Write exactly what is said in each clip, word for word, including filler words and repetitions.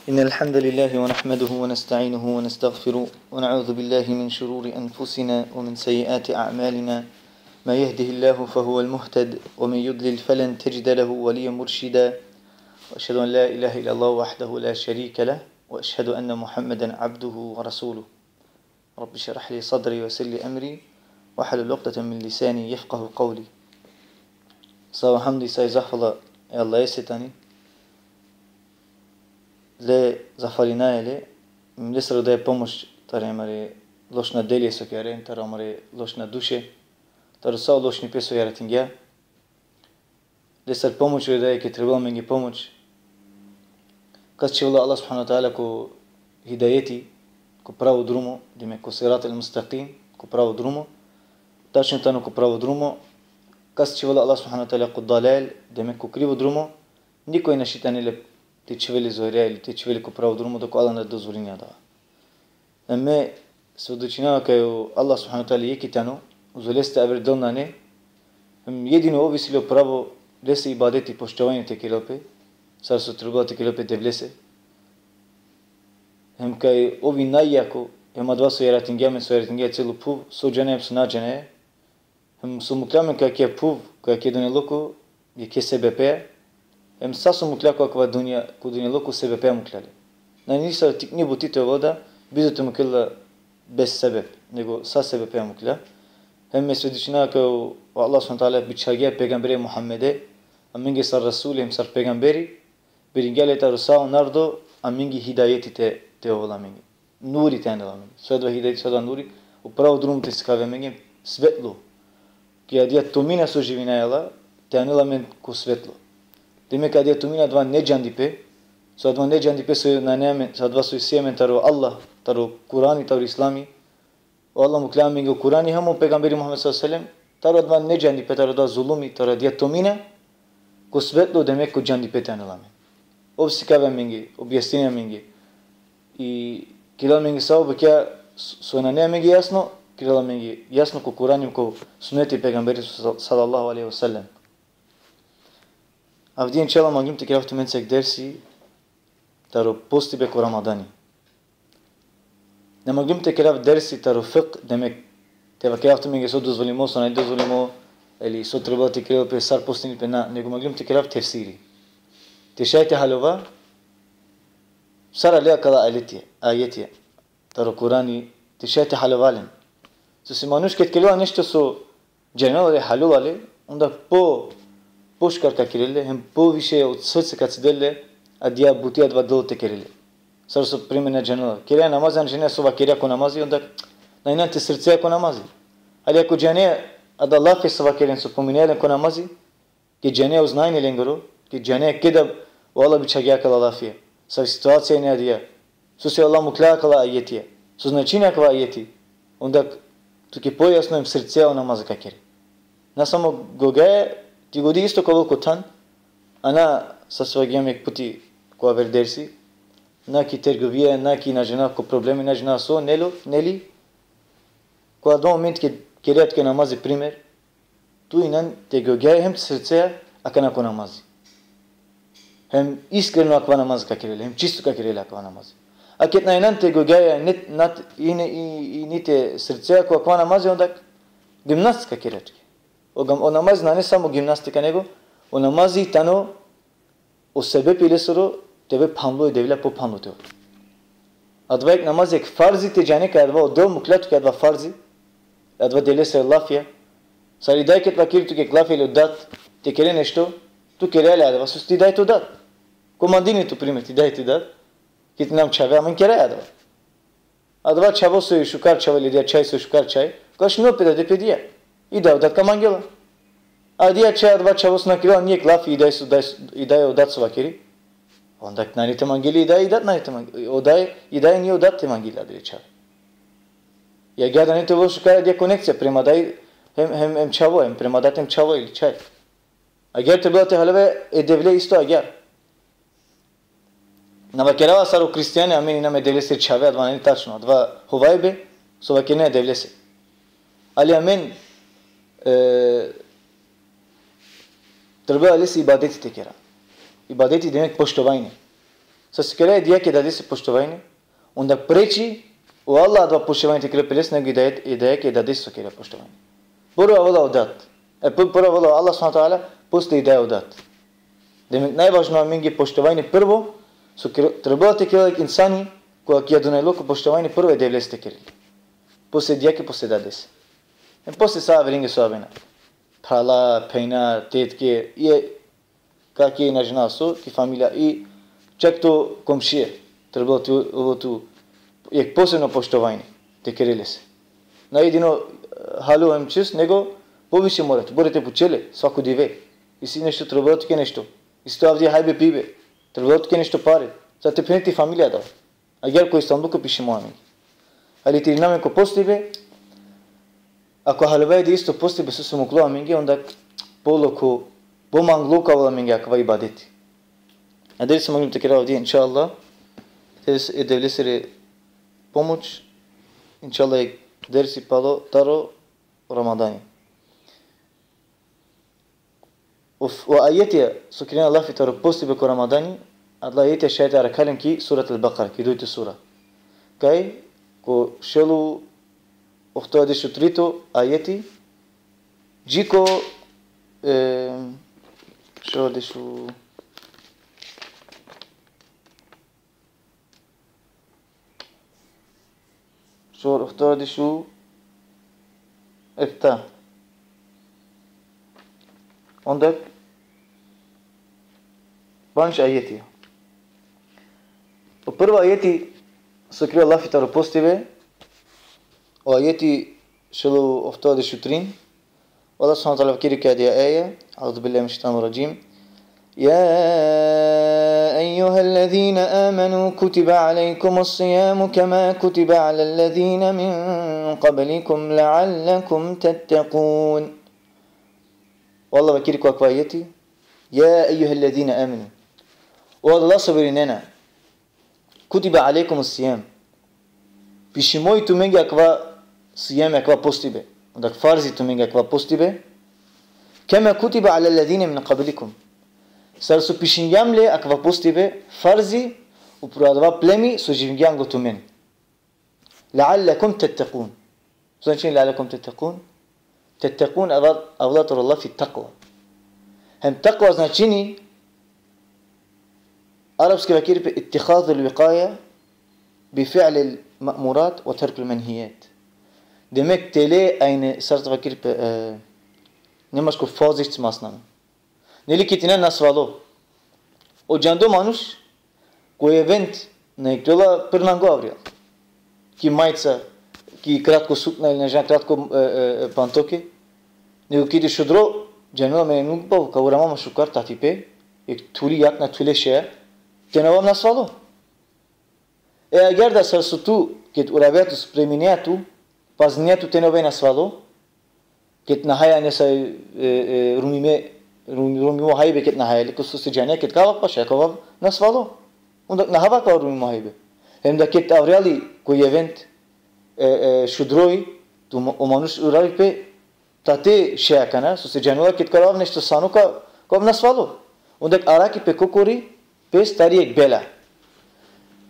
إن الحمد لله ونحمده ونستعينه ونستغفره، ونعوذ بالله من شرور أنفسنا ومن سيئات أعمالنا. من يهده الله فهو المهتد، ومن يضلل فلن تجد له وليا مرشدا. وأشهد أن لا إله إلا الله وحده لا شريك له، وأشهد أن محمدا عبده ورسوله. رب اشرح لي صدري ويسر لي أمري واحلل عقدة من لساني يفقه قولي. Sa o hamdi, sa i zahvala e Allahese tani. Le zahvalinaja le, hem lesoro daja pomoć taro amare lošna delja so kera, taro amare lošna duše, taro sa o lošnipe so jaratingja. Lesar pomoć rodaja ked trebela amenge pomoć. Kas čhivela Allah subhanahu ve teala ko hidajeti, ko pravo drumo, demek ko sirat el-mustakim, ko pravo drumo, tačno tano ko pravo drumo. Kas čhivela Allah subhanahu ve teala ko dalal, demek ko krivo drumo, nikoj našti tani le te čhivel le zorja ili te čhivel le ko pravo drumo, dok o Allah na dozvolini adava. Em me svedočinava kaj o Allah subhanahu ve teala jekh i tano, uzo leste aver del nane, em jedino ov isi le o pravo lese ibadeti, poštovanje te kerel pe, sar so trebela te kerel pe Devlese. Hem kaj ov i najjako, hem adava so jaratingja amen, so jaratingja celo phuv, so džanaja hem so na džanaja, hem so mukhlja amen ko akija phuv, ko akija dunjaluko, jekhe sebepeja, hem sa so mukhlja ko akava dunja, ko dunjaluko, sebepeja mukhlja le. Nane nisavi tikni buti te ovel da, bizo te mukhel la bez sebep, nego sa sebepeja mukhlja. Hem me svedočinava kaj o Allah subhanahu ve teala bičhalgja pejgambere Muhammede amenge sar rasuli hem sar pejgamberi, biringja le taro sa o narodo, amenge hidajeti te, te ovel amenge. Nuri te anel amenge. So adava hidajeti, so adava nuri? O pravo drumo te sikavel amenge, svetlo. Ki adija tomina so živinaja la, te anel amen ko svetlo. Demek adija tomina, adava nedžandipe, so adava nedžandipe so nane amen, so adava so isi amen taro Allah, taro Kurani, taro Islami, o Allah mukhlja amenge o Kurani hem o pejgamberi Muhammed sallallahu alejhi ve sellem, taro adava nedžandipe, taro adava zulumi, taro adija tomina, ko svetlo, demek ko džandipe te anel amen. Ov sikavel amenge, objasnini amenge. I kerel amenge sa o bukja so nane amenge jasno, kerel amenge jasno ko Kurani, ko suneti pejgamberi sa-, sallallahu alejhi ve sellem. Avdive inšallah mangljum te kerav tumenca jekh dersi taro postibe ko Ramadani. Na mangljum te kerav dersi taro fikh, demek, te vakerav tumenge so dozvolimo, so nane dozvolimo, ili so trebela te kerel pe, sar postini pe, na, nego mangljum te kerav tefsiri. Te šaj te haljova sar ale akala ajetija, ajetija taro Kurani, te šaj te haljova len. Sose manuš ked kerela nešto so džanela le, haljova le, onda po, pošukar ka kerel le, hem poviše od srce ka cidel le adija buti, adava delo te kerel le. Sar so primer na džanela. Kerea namazi, na džanea so vakerea ko namazi, onda na inan te srcea ko namazi. Ali ako džanea adala lafi so vakerea, so pominea len ko namazi, ked džanea o znanje lengoro, ked džanea keda o Allah bičhalgja akala lafija, savi situacija ine adija, sose o Allah mukhlja akala ajetija, so značini akava ajeti, onda tuke pojasno hem srcea o namazi ka kere. Na samo gogaja, ti godi isto ka ovel ko than, a na sa so vakergjam jekh puti ko aver dersi, na ki trgovija, na ki na džanav ko problemi, na džanav so, neli, neli, ko adava moment ked kerea tuke namazi primer, tu inan te gogaja hem te srcea akana ko namazi. Hem iskreno akava namazi ka kerel le, hem čisto ka kerel le akava namazi. A ked na inan te gogaja, nit, nat, i, i, i, ni te srcea ko akava namazi, onda gimnastika ka kere tuke. O gam-, o namazi nane samo gimnastika, nego o namazi tano o sebepi lesoro te ove phanlo e Devle, po phanlo te ove. Adava jekh namazi, jekh farzi te džane kaj adava o Del mukhlja tuke adava farzi, adava Devlesere lafija. Sar i daj ked vakeri tuke jekh lafi ili o dat, te kere nešto, tu kerea le adava, sose ti daj to dat. Komandini tu primer, ti daj ti dat, ked inam čhave, amen keraja adava. Adava čhavo so i šukar čhavo ili adija čhaj so i šukar čhaj, ka šunel pe dade pe dija. I daj o dat ka mangela. Adija čhaj, adava čhavo so na kerela nijekh lafi, i daj so, daj, i daj o dat so vakeri, onda nane te mangel le i daj, i dat nane te mangel, o daj, i daj ni o dat te mangel le adale čhave. I agjaar nane te ovel šukar adija konekcija prema daj hem, hem, hem čhavo, hem prema dat hem čhavo ili čhaj. Agjaar trebela te haljove e Devle isto agjaar. Na vakerava sar o hristijani, amen inam e Devlesere čhave, adava nane tačno, adava hovajbe so vakerena e Devlese. Ali amen, e, trebela lese ibadeti te kera. Ibadeti demek poštovanje. Sar so kera e dajake, dadese poštovanje, onda preči o Allah adava poštovanje te kerel pe lese, nego i daje-, e dajake, dadese so kera poštovanje. Prvo avela o dad. E, pr-, prvo avela o Allah subhanehu ve teala, posle i daja o dad. Demek, najvažno amenge poštovanje prvo, so kera-, trebela te kerel insani, koga ki dunjaluko, poštovanje prvo e Devlese te kerel. Posle e dajake, posle e dadese. Em posle sa averenge so avena. Phrala, phenja, tetke, i kake, na džanav so, ki familija, i čak to komšije, trebela te ovel tu jekh posebno poštovanje te kerel lese. Na jedino, e, halo em čas, nego poviše mora. Mora te pučel le svako dive. Isi nešto, trebela tuke nešto. Isi tu avdive hajbe pibe. Trebela tuke nešto pare. Za te phene ti familija da. Agjaar ko islamluko pišimo amenge. Ali te irina amen ko postibe, ako haljovajde isto postibe so so muklo amenge, onda polokho, pomanglo ka ovel amenge akava ibadeti. A dersi mangljum te kerav avdive, inšallah. Te s-, e Devlesere pomoć, inšallah, e dersi palo taro Ramadani. O f-, o ajetija so kerena lafi taro postibe ko Ramadani, adala ajetija šaj te arakha len ki Surat el-Bekara, ki dujto sura. Kaj, ko šel u ohtovardeš u trito ajeti, dži ko, e, šel deš u Šel ohtovardeš u efta. Onda pandž ajeti. O prvo ajeti so kerela lafi taro postibe, o ajeti šel u ohtovardeš u trin, Allah subhanehu ve teala vakeri ki adaja ajet, أعوذ بالله من الشيطان الرجيم. يا أيها الذين آمنوا كتب عليكم الصيام كما كتب على الذين من قبلكم لعلكم تتقون. O Allah vakeri ko akava ajeti: يا أيها الذين آمنوا. O adala so verinena. كتب عليكم الصيام. Pišimo i tumenge akava sijam, akava postibe. Onda farzi tumenge akava postibe. كما كتب على الذين من قبلكم. Sar so pišingjam le akava postibe, farzi, upro adava plemi so dživingja anglo tumen. لعلكم تتقون. Značini لعلكم تتقون. Tettekun avela, avela taro lafi takva. Hem takva značini, arapski vakeri pe اتخاذ الوقاية بفعل المأمورات وترك المنهيات. Demek te le ajne, sar te vakeri pe, e, nemačko Vorsicht, Maßnahmen. Neli, ked te ine nasvalo. O džando manuš, ko event na ikljola prnango avrijal. Ki majca, ki kratko sukna ili na džanav, kratko, e, e, e, pantoke. Nego ked i šudro, džanela, me nukba, ka urav ma šukar tatipe, jekh thuli jakna, thule šeja, te na ovav nasvalo. E agjaar da sar so tu, ked uravea tu, spreminea tu, paznea tu te na ove nasvalo, ked nahaja nesave, e, e, rumime, rum-, rumimo hajbe ked nahaja le, ko so se džanea ked ka ava paša, ka ova nasvalo. Onda nahava ka ova rumimo hajbe. Hem da ked avrijali ko event, e, e, šudroi, tu mo-, o manuš uravi pe, tate šeja akana, so se džanela ked ka ova nešto sano ka, ka ova nasvalo. Onda arakhi pe kokori, pes tari jekh bela.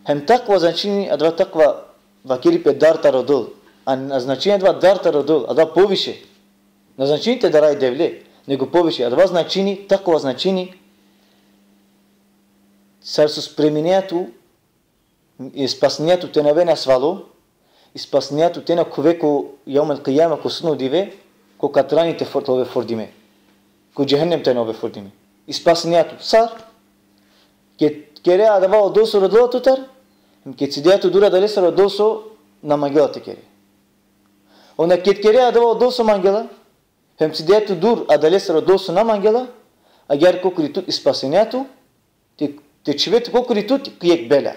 Hem takva značini, adava takva vakeri pe dar taro Del. A na značini adava dar taro Del, adava poviše. Na značini te dara e Devle, nego poviše. Adava značini, takva značini, sar so spreminea tu, i spasnea tu te na ove nasvalo, i spasnea tu te na khuve ko jevmul kijame, ko sudno dive, ko katrani te for-, te ove fordime. Ko džehennem te na ove fordime. I spasnea tu. Sar? Ked kerea adava o Del so rodela tutar, hem ked cidea tu dur adalestar o Del so na mangela te kere. Onda ked kerea adava o Del so mangela, hem cidea tu dur adalestar o Del so na mangela, agjaar kokori tut i spasinea tu, te, te čhive tu kokori tut ki jekh bela.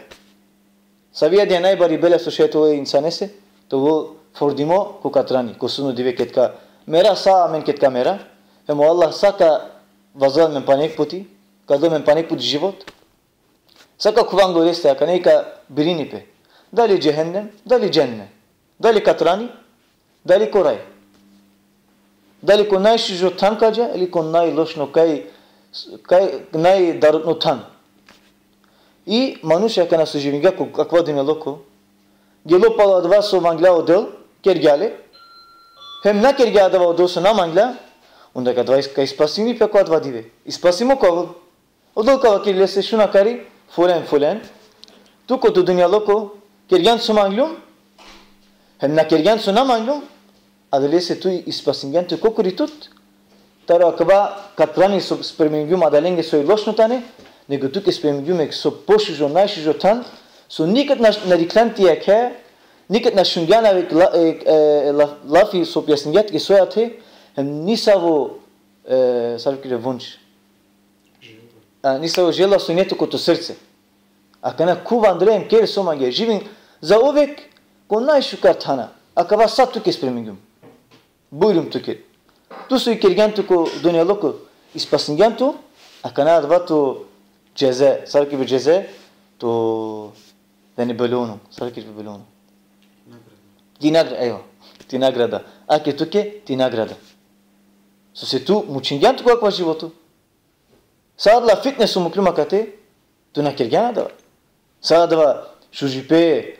Savi adaja najbari bela so šaj te ovel e insanese, te ovel fordimo ko katrani, ko sudno dive ked ka mera, sa amen ked ka mera, hem o Allah sa ka vazdel amen pana jekh puti, ka del amen pana jekh puti život, sa ka khuva anglo leste, akana i ka birini pe. Dali džehennem, dali dženne. Dali katrani, dali ko raj. Dali ko najšužo than ka dža, ili ko najlošno, kaj, kaj najdarutno than. I manuša akana so živingja ko akava dunjaluko, gelo palo adava so mangla o Del, kergja le, hem na kergja adava o Del so na mangla, onda ka adava is-, ka ispasini pe ko adava dive. Ispasimo ka ovel. O Del ka vakeri lese: Šun akari, fulen, fulen. Tu ko to dunjaluko kergjan so manglum, hem na kergjan so na manglum, adalese tu ispasingjan tu korkori tut. Taro akava katrani so spremingjum adalenge so i lošno tane, nego tu ka spremingjum ek so pošužo, najšužo than, so nikad na, na dikhlan ti jakha, nikad na šungjan avek la-, e, e, la-, lafi so objasningja tuke so jate, hem nisavo, e, sar kire vonč. A, nisavo želja so ine tu ko to srce. Akana khuv andre hem ker so mange. Živin zauvek ko najšukar thana. Akava sa tuke spremingjum. Bujrum tuke. Tu so i kergjan tu ko dunjaluko, ispasingjan tu, akana adava to džeze, sar ki bi džeze, to, da ne belono, sar ki bi belono. Ti nagrada, evo, ti nagrada. Ake tuke ti nagrada. Sose tu mučingjan tu ko akava životo. Sa adala fitne so mukljum akate, tu na kergjan adava. Sa adava šužipe,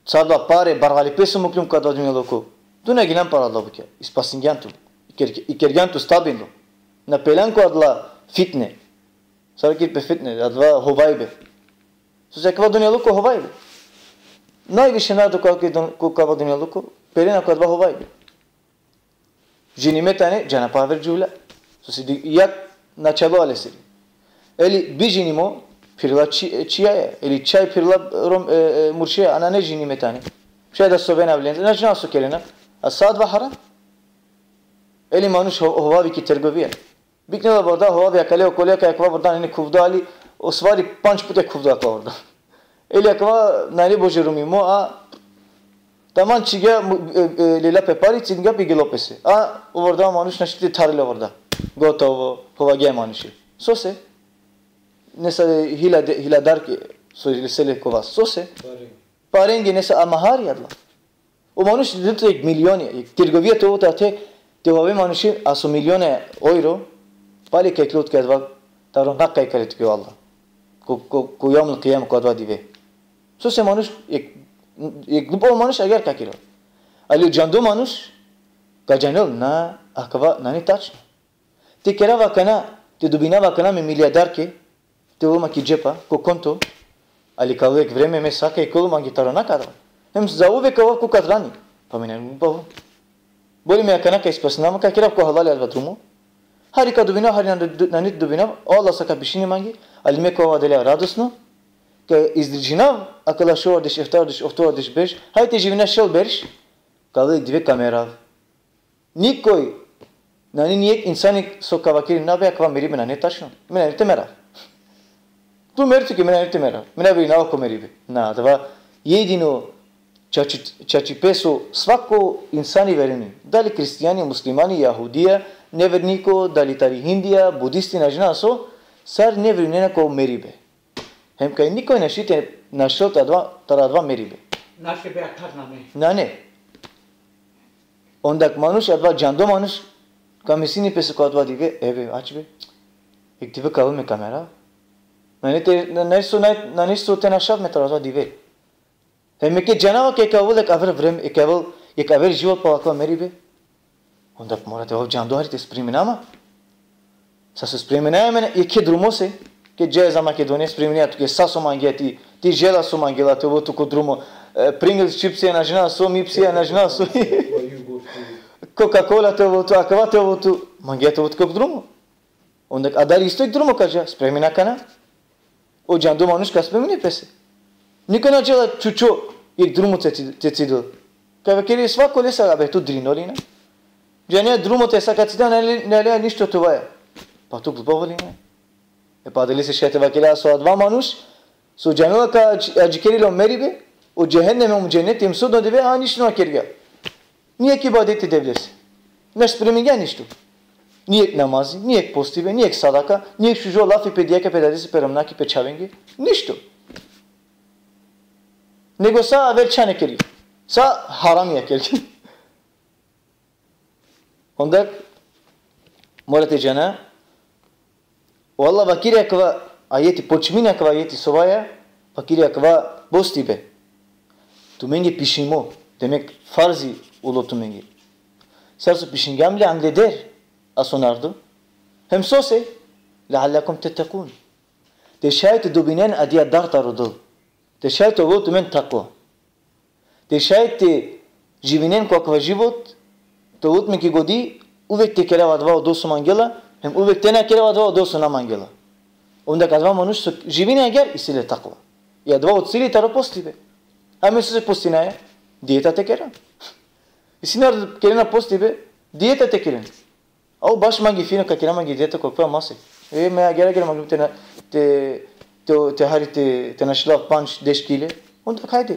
sa adava pare, barvalipe so mukljum ko adava dunjaluko, tu na giljan palo adala bukja. Ispasingjan tu. I ker-, i kergjan tu stabilno. Na peljan ko adala fitne. Sar kir pe fitne, adava hovajbe. Sose akava dunjaluko hovajbe. Najviše narod ko, ko, ko akava dunjaluko, perena ko adava hovajbe. Ženime tane, džana pe aver džuvlja. Sose di-, jak načalo alesiri. Ili bi ženimo, phirela či-, čhijaja, ili čhaj phirela rom-, e, e, muršeja, a nane ženime tane. Šaj da sovena avlen, na džana so kerena. A sa adava haram. Ili manuš ho-, hovavi ki trgovija. Biknela vorda, hovavi akale okole, kaj akava vorda nane khuvdo, ali ostvari pandž puti khuvdo akava vorda. Ili akava nane božerumimo, a taman čhigja mu-, e, e, lela pe pari, cidingja pe, gelo pese. A o vorda manuš našti te tharel o vorda. Gotovo, hovagja manuši. Sose? Nesa hila de-, hiladarke, so lese le ko vas. Sose? Parenge. Parenge, nesa, a mahari adala. O manuš del tu ek milioni, ek trgovija te ovel ate, te hovave manuši, a so milioni euro, pali ka iklol tuke adava, taro na ka ikali tuke o Allah. Ko, ko, ko jevmul kijame, ko adava dive. Sose manuš, ek, ek glupo manuš agjaar ka kerel. Ali džando manuš, ka džanel, na, akava nane tačno. Te kerav akana, te dubinav akana me milijarderke, te ovel ma ki džepa, ko konto, ali ka ovel ek vreme me sa ka iklol mange taro na ka adava. Hem zauvek ka ovav ko katrani. Pa me nane glupo. Bolje me akana ka ispasinav ma, ka kerav ko halali adava drumo. Hari ka dubinav, hari nane, nane dubinav, o Allah sa ka pišini mange, ali me ka ovav adalea radosno, ka izdržinav akala šovardeš, eftavardeš, oftovardeš berš, hajde te živinav šel berš, ka ovel dive ka merav. Nikoj, nane ni jekh insani so ka vakeri: na be, akava meribe nane tačno. Me nane te merav. Tu mer tuke, me nane te merav. Me na verinava ko meribe. Na, adava jedino čači-, čačipe so svako insani verujni. Dali hristijani, muslimani, jahudija, neverniko, dali tari Hindija, budisti, na džanav so, sar ne verujnena ko meribe. Hem kaj nikoj našti te našel taro adava, taro adava meribe. Naše be akar nane. Nane. Onda manuš, adava džando manuš, ka mislini pese ko adava dive, e be, ač be. Ek dive ka ovel me ka merav. Nane te, na, nane so, na, nane so te našav me taro adava dive. Hem me ke džanava kaj ka ovel ek aver vreme, kaj ka ovel, kaj ka ovel život palo akava meribe. Onda mora te ovav džando hari te spreminav ma. Sa so spreminaja amen jekhe drumose, ke džaja za Makedonija, spreminaja tuke sa so mangea ti, ti želja so mangela te ovel tu ko drumo, e, Pringles čipsija, na džanav so, mipsija, na džanav so, Coca-Cola te ovel tu, akava te ovel tu, mangea te ovel tu ko drumo. Onda adari isto ek drumo ka dža, spremina akana. O džando manuš ka spremini pese. Niko na džala čučo ek drumo te ci-, te cidel. Ka vakeri svako lese: a be, tu drinol ine. Džanea drumo te sa ka cidel, na le-, na lea ništo tuvaja. Pa tu glupo ovel ine. E pa adalese šaj te vakera so adava manuš so džanela kaj adž-, adžikerela o meribe, o džehennem hem o dženeti hem sudno dive, a ništo na kergja. Ni jekh ibadeti Devlese. Na spremingja ništo. Ni jekh namazi, ni jekh postibe, ni jekh sadaka, ni jekh šužo lafi pe dajake, pe dadese, pe romnjake, pe čhavenge. Ništo. Nego sa aver čhane kergja. Sa haramija kergja. Onda mora te džana, o Allah vakeri akava ajeti, počmini akava ajeti sovaja, Vakiri akava postibe tumenge pišimo, demek farzi ulo tumenge. Sar so pišingjam le angleder, a so narodo. Hem sose, leallekum tettekun. Te šaj te dobinen adija dar taro Del. Te šaj te ovel tumen takva. Te šaj te živinen ko akava život, te ovel tumen ki godi, uvek te kerav adava odova so mangela, hem uvek te na kerav adava odova so na mangela. Onda adava manuš so živini agjaar, isi le takva. I adava o cili taro postibe. A me sose postinaja, dieta te kera. Isi narodo kerena postibe, dieta te keren. A ov baš mange fino, ka kera mange dieta ko akava masek. E, me agjaar, agjaar mangljum te na, te, te, te hari te, te našlav pandž, deš kile. Onda hajde.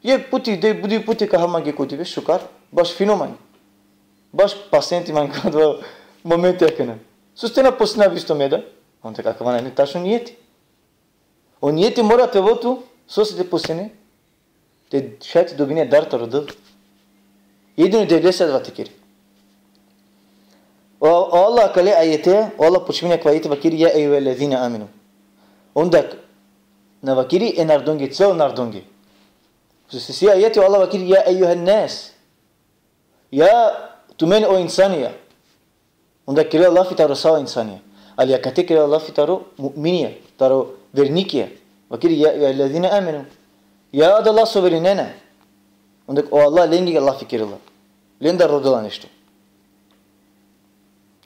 Jekh puti, de, duj puti ka hav mange ko dive, šukar. Baš fino mange. Baš pasenti mange ko adava momenti akana. Sose te na postinav isto me da? Onda akava nane tačno nijeti. O nijeti mora te ovel tu, sose te postine, te šaj te dobine dar taro Del. Jedino Devlese adava te kere. O, o Allah akale ajete, o Allah počmini akava ajete, vakiri: "Ja ejjuhellezine amenu." Onda na vakiri e narodonge, celo narodonge. Sose isi ajeti, o Allah vakiri: "Ja ejjuhennas." Ja tumen o insanja. Onda kerela lafi taro sa o insanja. Ali akate kerela lafi taro mu'minija, taro vernikija. Vakiri: "Ja ejjuhellezine amenu." Ja adala so verinena. Onda o Allah lenge lafi kerela. Lendar rodela nešto.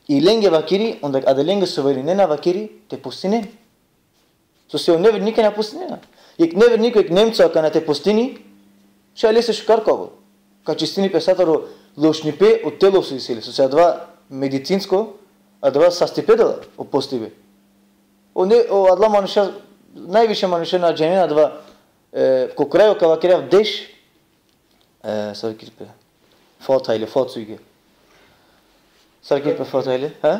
I lenge vakiri, onda adalenge so verinena vakiri te postinen. Sose o nevernike na postinena. Jekh neverniko, jekh Nemco akana te postini, šaj lese šukar ka ovel. Ka čistini pe sa taro lošnipe o telo so isi le. Sose adava medicinsko, adava sastipe dela o postibe. O ne, o adala manuša, najviše manuša na džanena adava, e, ko krajo ka vakerav deš, E, sar kiri pe. Fathajle, fathujge. Sar kiri pe fathajle, ha?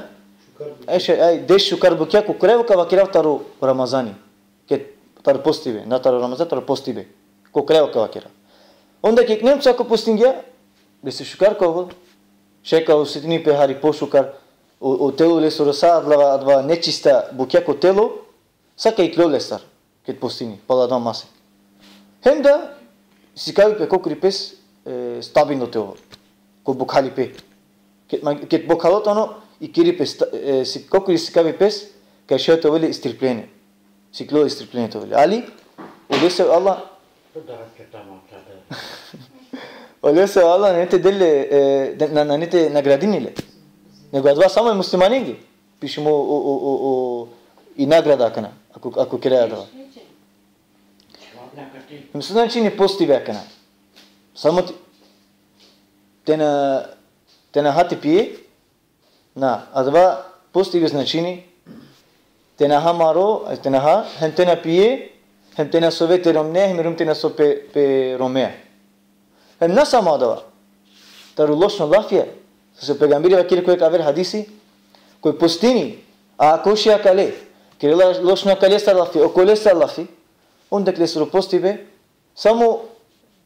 E, še, aj, deš šukar bukja ko krajo ka vakerav taro Ramazani. Ked taro postibe, na taro Ramazan, taro postibe. Ko krajo ka vakerav. Onda ked Nemco ako postingja, lese šukar ka ovel. Šaj ka osetini pe hari pošukar, o, o telo lesoro sa adava, adava nečista bukja ko telo, sa ka iklol lestar. Ked postini, pala adava masek. Hem da sikavi pe kokri pes, e, stabilno te ovel. Ko bokhalipe. Ked ma-, ked bokhalo tano, ikiri pe sta-, e, si-, kokri sikavi pes, kaj šaj te ovel le istrpljenje. Siklo istrpljenje te ovel le. Ali, olese Allah, olese Allah nane te del le, e, de-, na-, nane te nagradini le. Nego adava samo e muslimanenge pišimo o, o, o, o, i nagrada akana, ako, ako keraja adava. Hem so značini postibe akana? Samo te, te na, te na ha te pije? Na, adava postibe značini te na ha maro, te na ha, hem te na pije, hem te na sove te romnea, hem rum te na so pe, pe romea. Hem na samo adava. Taro lošno lafija. Sose o pejgamberi vakiri ko jekh aver hadisi, koj postini, a ako šaj akale kerela lošno akalestar lafi, okolestar lafi, onda lesoro postibe, samo,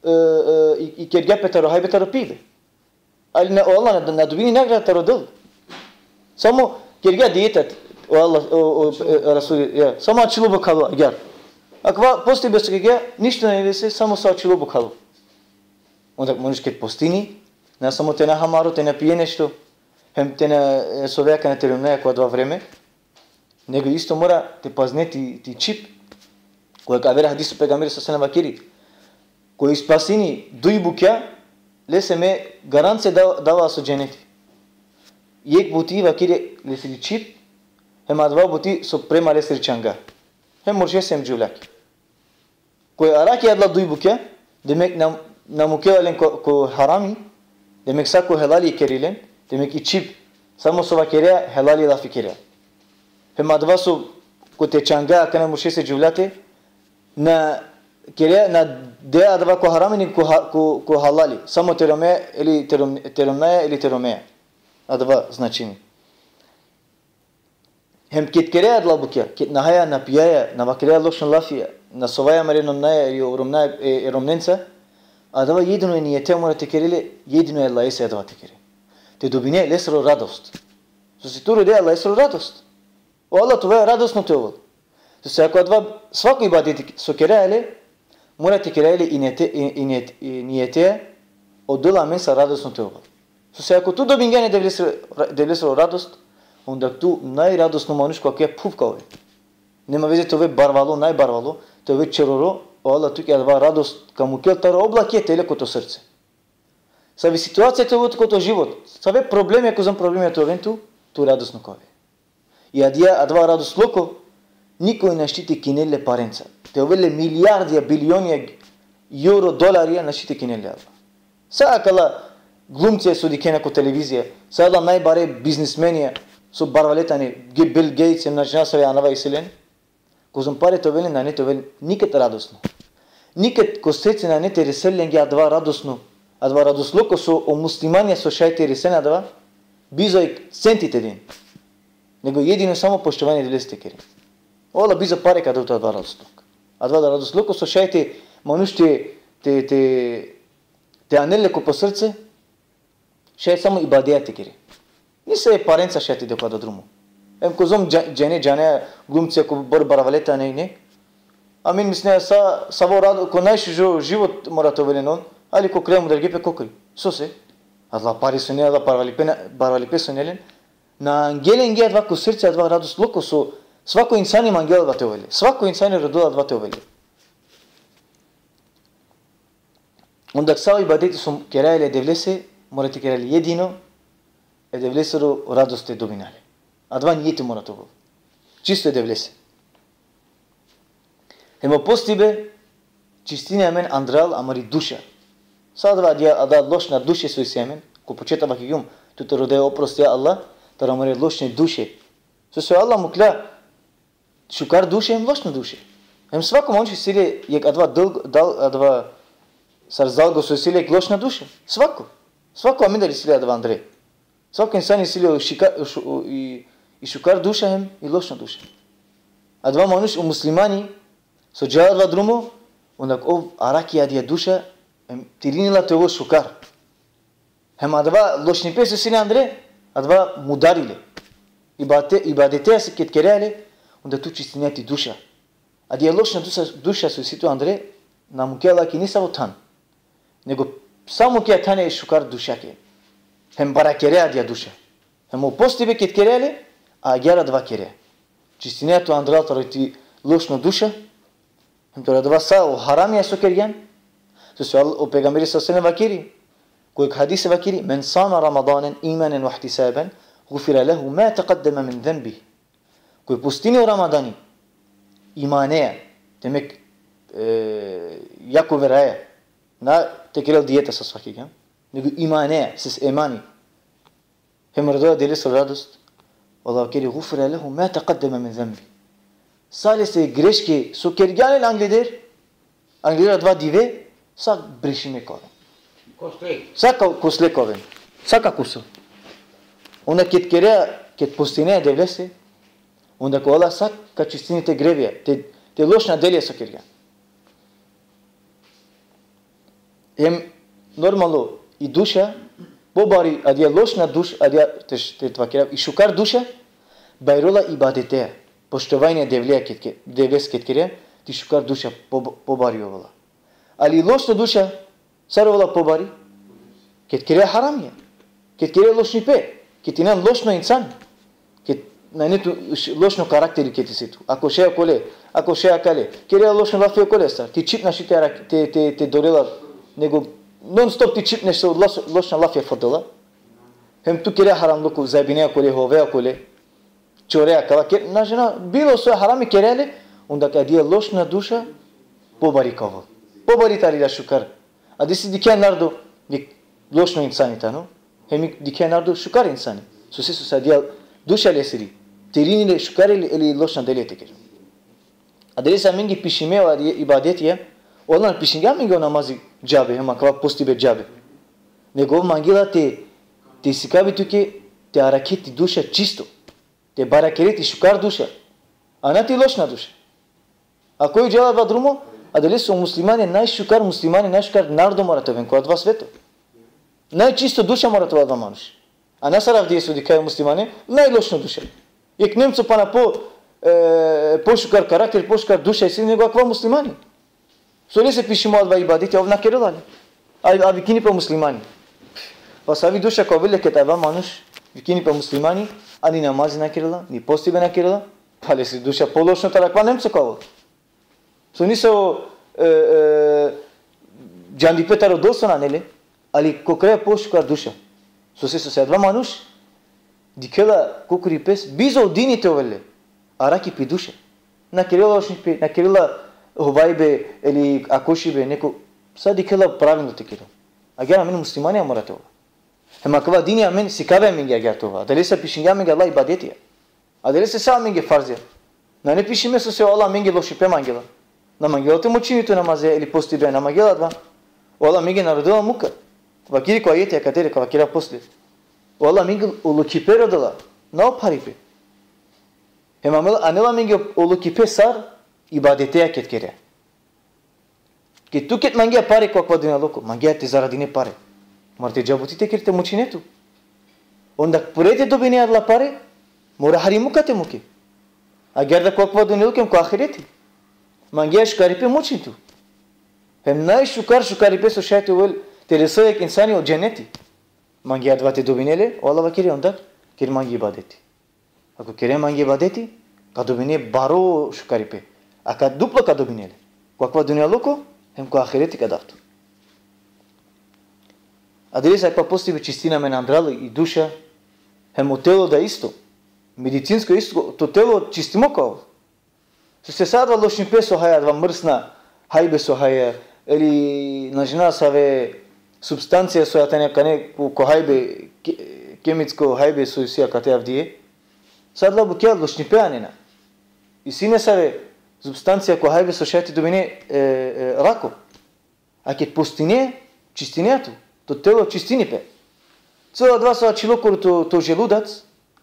e, e, i, i kergja pe taro hajbe, taro pibe. Ali na, o Allah na, na dobini nagrada taro Del. Samo kergja dieta, o Allah, o, o, e, Resul, ja. Samo ačhilo bokhalo, agjaar. Akava postibe so kergja, ništo nane lese, samo so ačhilo bokhalo. Onda manuš ked postini, na samo te na ha maro, te na pije nešto, hem te na, e, sove akana te romnea ko adava vreme, nego isto mora te pazine ti, ti čhib. Ko jekh aver hadisi o pejgamberi sallallahu alejhi ve sellem vakiri: Koj ispasini duj bukja, lese me garancija da-, dava so dženeti. Jekh buti vakiri lesiri čhib, hem adava buti so prema lesiri čanga. Hem muršese hem džuvljake. Koj arakhi adala duj bukja, demek na, na mukela len ko, ko harami, demek sa ko helali keri len, demek i čhib, samo so vakerea, helali lafi kerea. Hem adava so kote čanga, akana muršese, džuvljate, na kerea, na dea adava ko harami, ni ko ha-, ko, ko halali. Samo te romea, ili te rom-, te romnaja, ili te romea. Adava značini. Hem ked kerea adala bukja, ked nahaja, na pijaja, na vakerea lošno lafija, na sovaja amare romnaja, ili romnaja, e, e romnenca, adava jedino e nijetea mora te kere le, jedino e Allahese adava te kere. Te dobine lesoro radost. Sose tu rodea Allahesoro radost. O Allah te ovel radosno te ovel. Sose ako adava, svako ibadeti so keraja le, mora te keraja le i nijete, i, i nijete, i nijete, odola amen sa radosno te ovel. Sose ako tu dobingjan e Devlesoro, Devlesoro radost, onda tu najradosno manuš ko akaja phuv ka ove. Nema veze te ove barvalo, najbarvalo, te ove čeroro, o Allah tuke adava radost ka mukel taro oblake tele ko to srce. Savi situacija te ovel ko to život, save problemi, kozom problemi te oven tu, tu radosno ka ove. I adija, adava radostloko, nikoj našti te kinel le parenca. Te ovel le milijardija, bilionija euro, dolarija, našti te kinel le adava. Sa akala glumcija so dikhena ko televizija, sa adala najbare biznismenija, so barvale tane, Ge-, Bill Gates, em na džanav save anava isi len, kozom pare te ovel len, nane te ovel niked radosno. Niked ko srce nane te resel lenge adava radosno, adava radostloko so o muslimanja so šaj te resen adava, bizo jek centi te den. Nego jedino samo poštovanje Devlese te keren. Ola bizo pare ka del tu adava radostloko. Adava radostloko so šaj te manuš te, te, te, te anel le ko po srce, šaj samo ibadeti te keren. Nisave parenca šaj te del ko adava drumo. Em kozom dža-, džene, džane, glumcija ko bar barvale tane, ne? Amen mislinea sa, savo rado, ko najšužo život mora te ovel len on, ali ko kraj mudarge pe kokri. Sose? Adala pare so ine, adala barvalipe na-, barvalipe so ine len, na angje lenge adava ko srce, adava radostloko so svako insani mangela adava te ovel le. Svako insani rodela adava te ovel le. Onda sa o ibadeti so keraja le e Devlese, mora te keraja le jedino e Devlesoro radost te dobina le. Adava nijeti mora te ovel. Čisto e Devlese. Hem o postibe čistini amen andral amari duša. Sa adava, adija, adava lošna duše so isi amen, ko početak vakergjum, tu te rode oprost, ja Allah, taro amare lošne duše. Sose o Allah mukla šukar duša hem lošna duša. Hem svako manuš isi le jek adava dal-, dal-, adava sar zalgo so isi le jek lošna duša. Svako. Svako amendar isi le adava andre. Svako insani isi le o šika-, o šu-, o, i, i šukar duša hem i lošna duša. Adava manuš, o muslimani, so džala adava drumo, onda ov araki adija duša, hem tirini la te ovel šukar. Hem adava lošnipe so isi le andre, adava mudari le. Ibate-, ibadeteja so ked kerea le, onda tu čistinea ti duša. Adija lošna duša, duša so isi tu andre, na mukea lake nisavo than. Nego sa mukea than e šukar dušake. Hem barakerea adija duša. Hem o postibe ked kerea le, agjaar adava kerea. Čistinea tu andral taro ti lošno duša, hem taro adava sa o haramija so kergjan. Sose o pejgamberi sallallahu alejhi ve sellem vakeri, ko jek hadisi vakeri: "Men sama Ramadanen imanen ve ihtisaben, gufira lehu ma taqaddama min zenbih." Koj postini o Ramadani, imaneja, demek, e, jako veraja, na te kerel dijeta sar so vakeri, nego imaneja, ses emani. Hem rodela Devlesoro radost, o Allah vakeri: "Gufira lehu ma taqaddama min zenbih." Sa lese greške so kergja len angleder, angleder adava dive, sa brešime ka oven. Kosle. Sa ka kosle ka oven. Sa ka kosel. Onda ked kerea, ked postinea e Devlese, onda ko Allah sa ka čistini te grevija, te, te lošna delija so kergjan. Hem normalno i duša, pobari adija lošna duša, adija te, te, te vakerav, i šukar duša, bajrola ibadeteja, poštovanje Devleja ked ke-, Devlese ked kerea, ti šukar duša po-, pobari ovela. Ali i lošna duša, sar ovela pobari? Ked kerea haramija, ked kerea lošnipe, ked injan lošno insan, ked nane tu š-, lošno karakteri ked isi tu. Ako šaj okole, ako šaj akale, kerea lošno lafi okolestar, ti čhib našti te arak-, te, te, te dorela, nego non stop ti čhib nešto loš-, lošna lafija frdela. Hem tu kerea haramluko, zajebinea okole, hovea okole, čorea akava, ke-, na džanav, bilo so harami kerea le, onda adija lošna duša pobari ka ovel. Pobari tari adija šukar. Adalese dikhea narodo, jek lošno insani tano, hem dikhea narodo šukar insani. Sose, sose adija duša lesiri, te irini le šukar ili, ili lošna delija te kerel. Adalese amenge pišime o adija ibadetija, o Allah na pišingja amenge o namazi džabe, hem akava postibe džabe. Nego ov mangela te, te sikavi tuke, te arakhe ti duša čisto. Te barakere ti šukar duša, a na ti lošna duša. A koj džala adava drumo, adalese o muslimani najšukar, muslimani najšukar narodo mora te oven ko adava sveto. Najčisto duša mora te ovel adava manuš. A na sar avdive so dikhaja o muslimane, najlošno duša. Jek Nemco pana po, e, pošukar karakter, pošukar duša isi nego akava muslimani. So lese pišimo adava ibadeti, ov na kerela le. A, a vikini pe muslimani. Pa savi duša ka ovel le ked adava manuš vikini pe muslimani, a ni namazi na kerela, ni postibe na kerela, pa lesi duša pološno taro akava nemco ka ovel. So niso, e, e, džandipe taro dosona nane le, ali ko kraj pošukar duša. Sose, sose adava manuš dikhela kokori pes bizo dini te ovel le, araki pi duša. Na kerela lošnipe, na kerela hovajbe, ili akošibe, neko, sa dikhela pravilno te kerel. Agjaar amen muslimanja mora te ova. Hem akava dini amen sikavgja amenge agjaar te ova. Adalese pišingja amenge Allah ibadetija. Adalese sa amenge farzija. Nane pišime sose o Allah amenge lošipe mangela. Na mangela te mučini tu namaze ili postibe, na mangela adava. O Allah amenge na rodela muka. Vakeri ko ajeti akatere, ka vakera posle. O Allah amenge o lokhipe rodela, na o pharipe. Hem amel-, anela amenge o lokhipe sar ibadeteja ked kere. Ked tu ked mangea pare ko akava dunjaluko, mangea te zaradine pare. Mora te dža buti te kere te mučine tu. Onda pure te dobine adala pare, mora hari muka te muke. Agjaar da ko akava dunjaluko hem ko ahireti. Mangea šukaripe, mučin tu. Hem najšukar šukaripe so šaj te ovel, te resel jekh insani o dženeti. Mangea adava te dobine le, o Allah vakeri onda, ker mange ibadeti. Ako kere mange ibadeti, ka dobine baro šukaripe. Aka duplo ka dobine le. Ko akava dunjaluko, hem ko ahireti ka dav tu. Adalese akava postibe čistini amen andrali i duša, hem o telo da isto. Medicinsko isto, to telo čistimo ka ovel. Sose sa adava lošnipe so haja, adava mrsna hajbe so haja, ili na džanav save supstancija so tane akana ko, ko hajbe, ke-, kemicko hajbe so isi akate avdive. Sa adala bukja lošnipe anena. Isi nesave supstancija ko hajbe so šaj te dobine, e, e, rako. A ked postine, čistine tu, to telo čistini pe. Celo adava so ačhilo koro to, to želudac,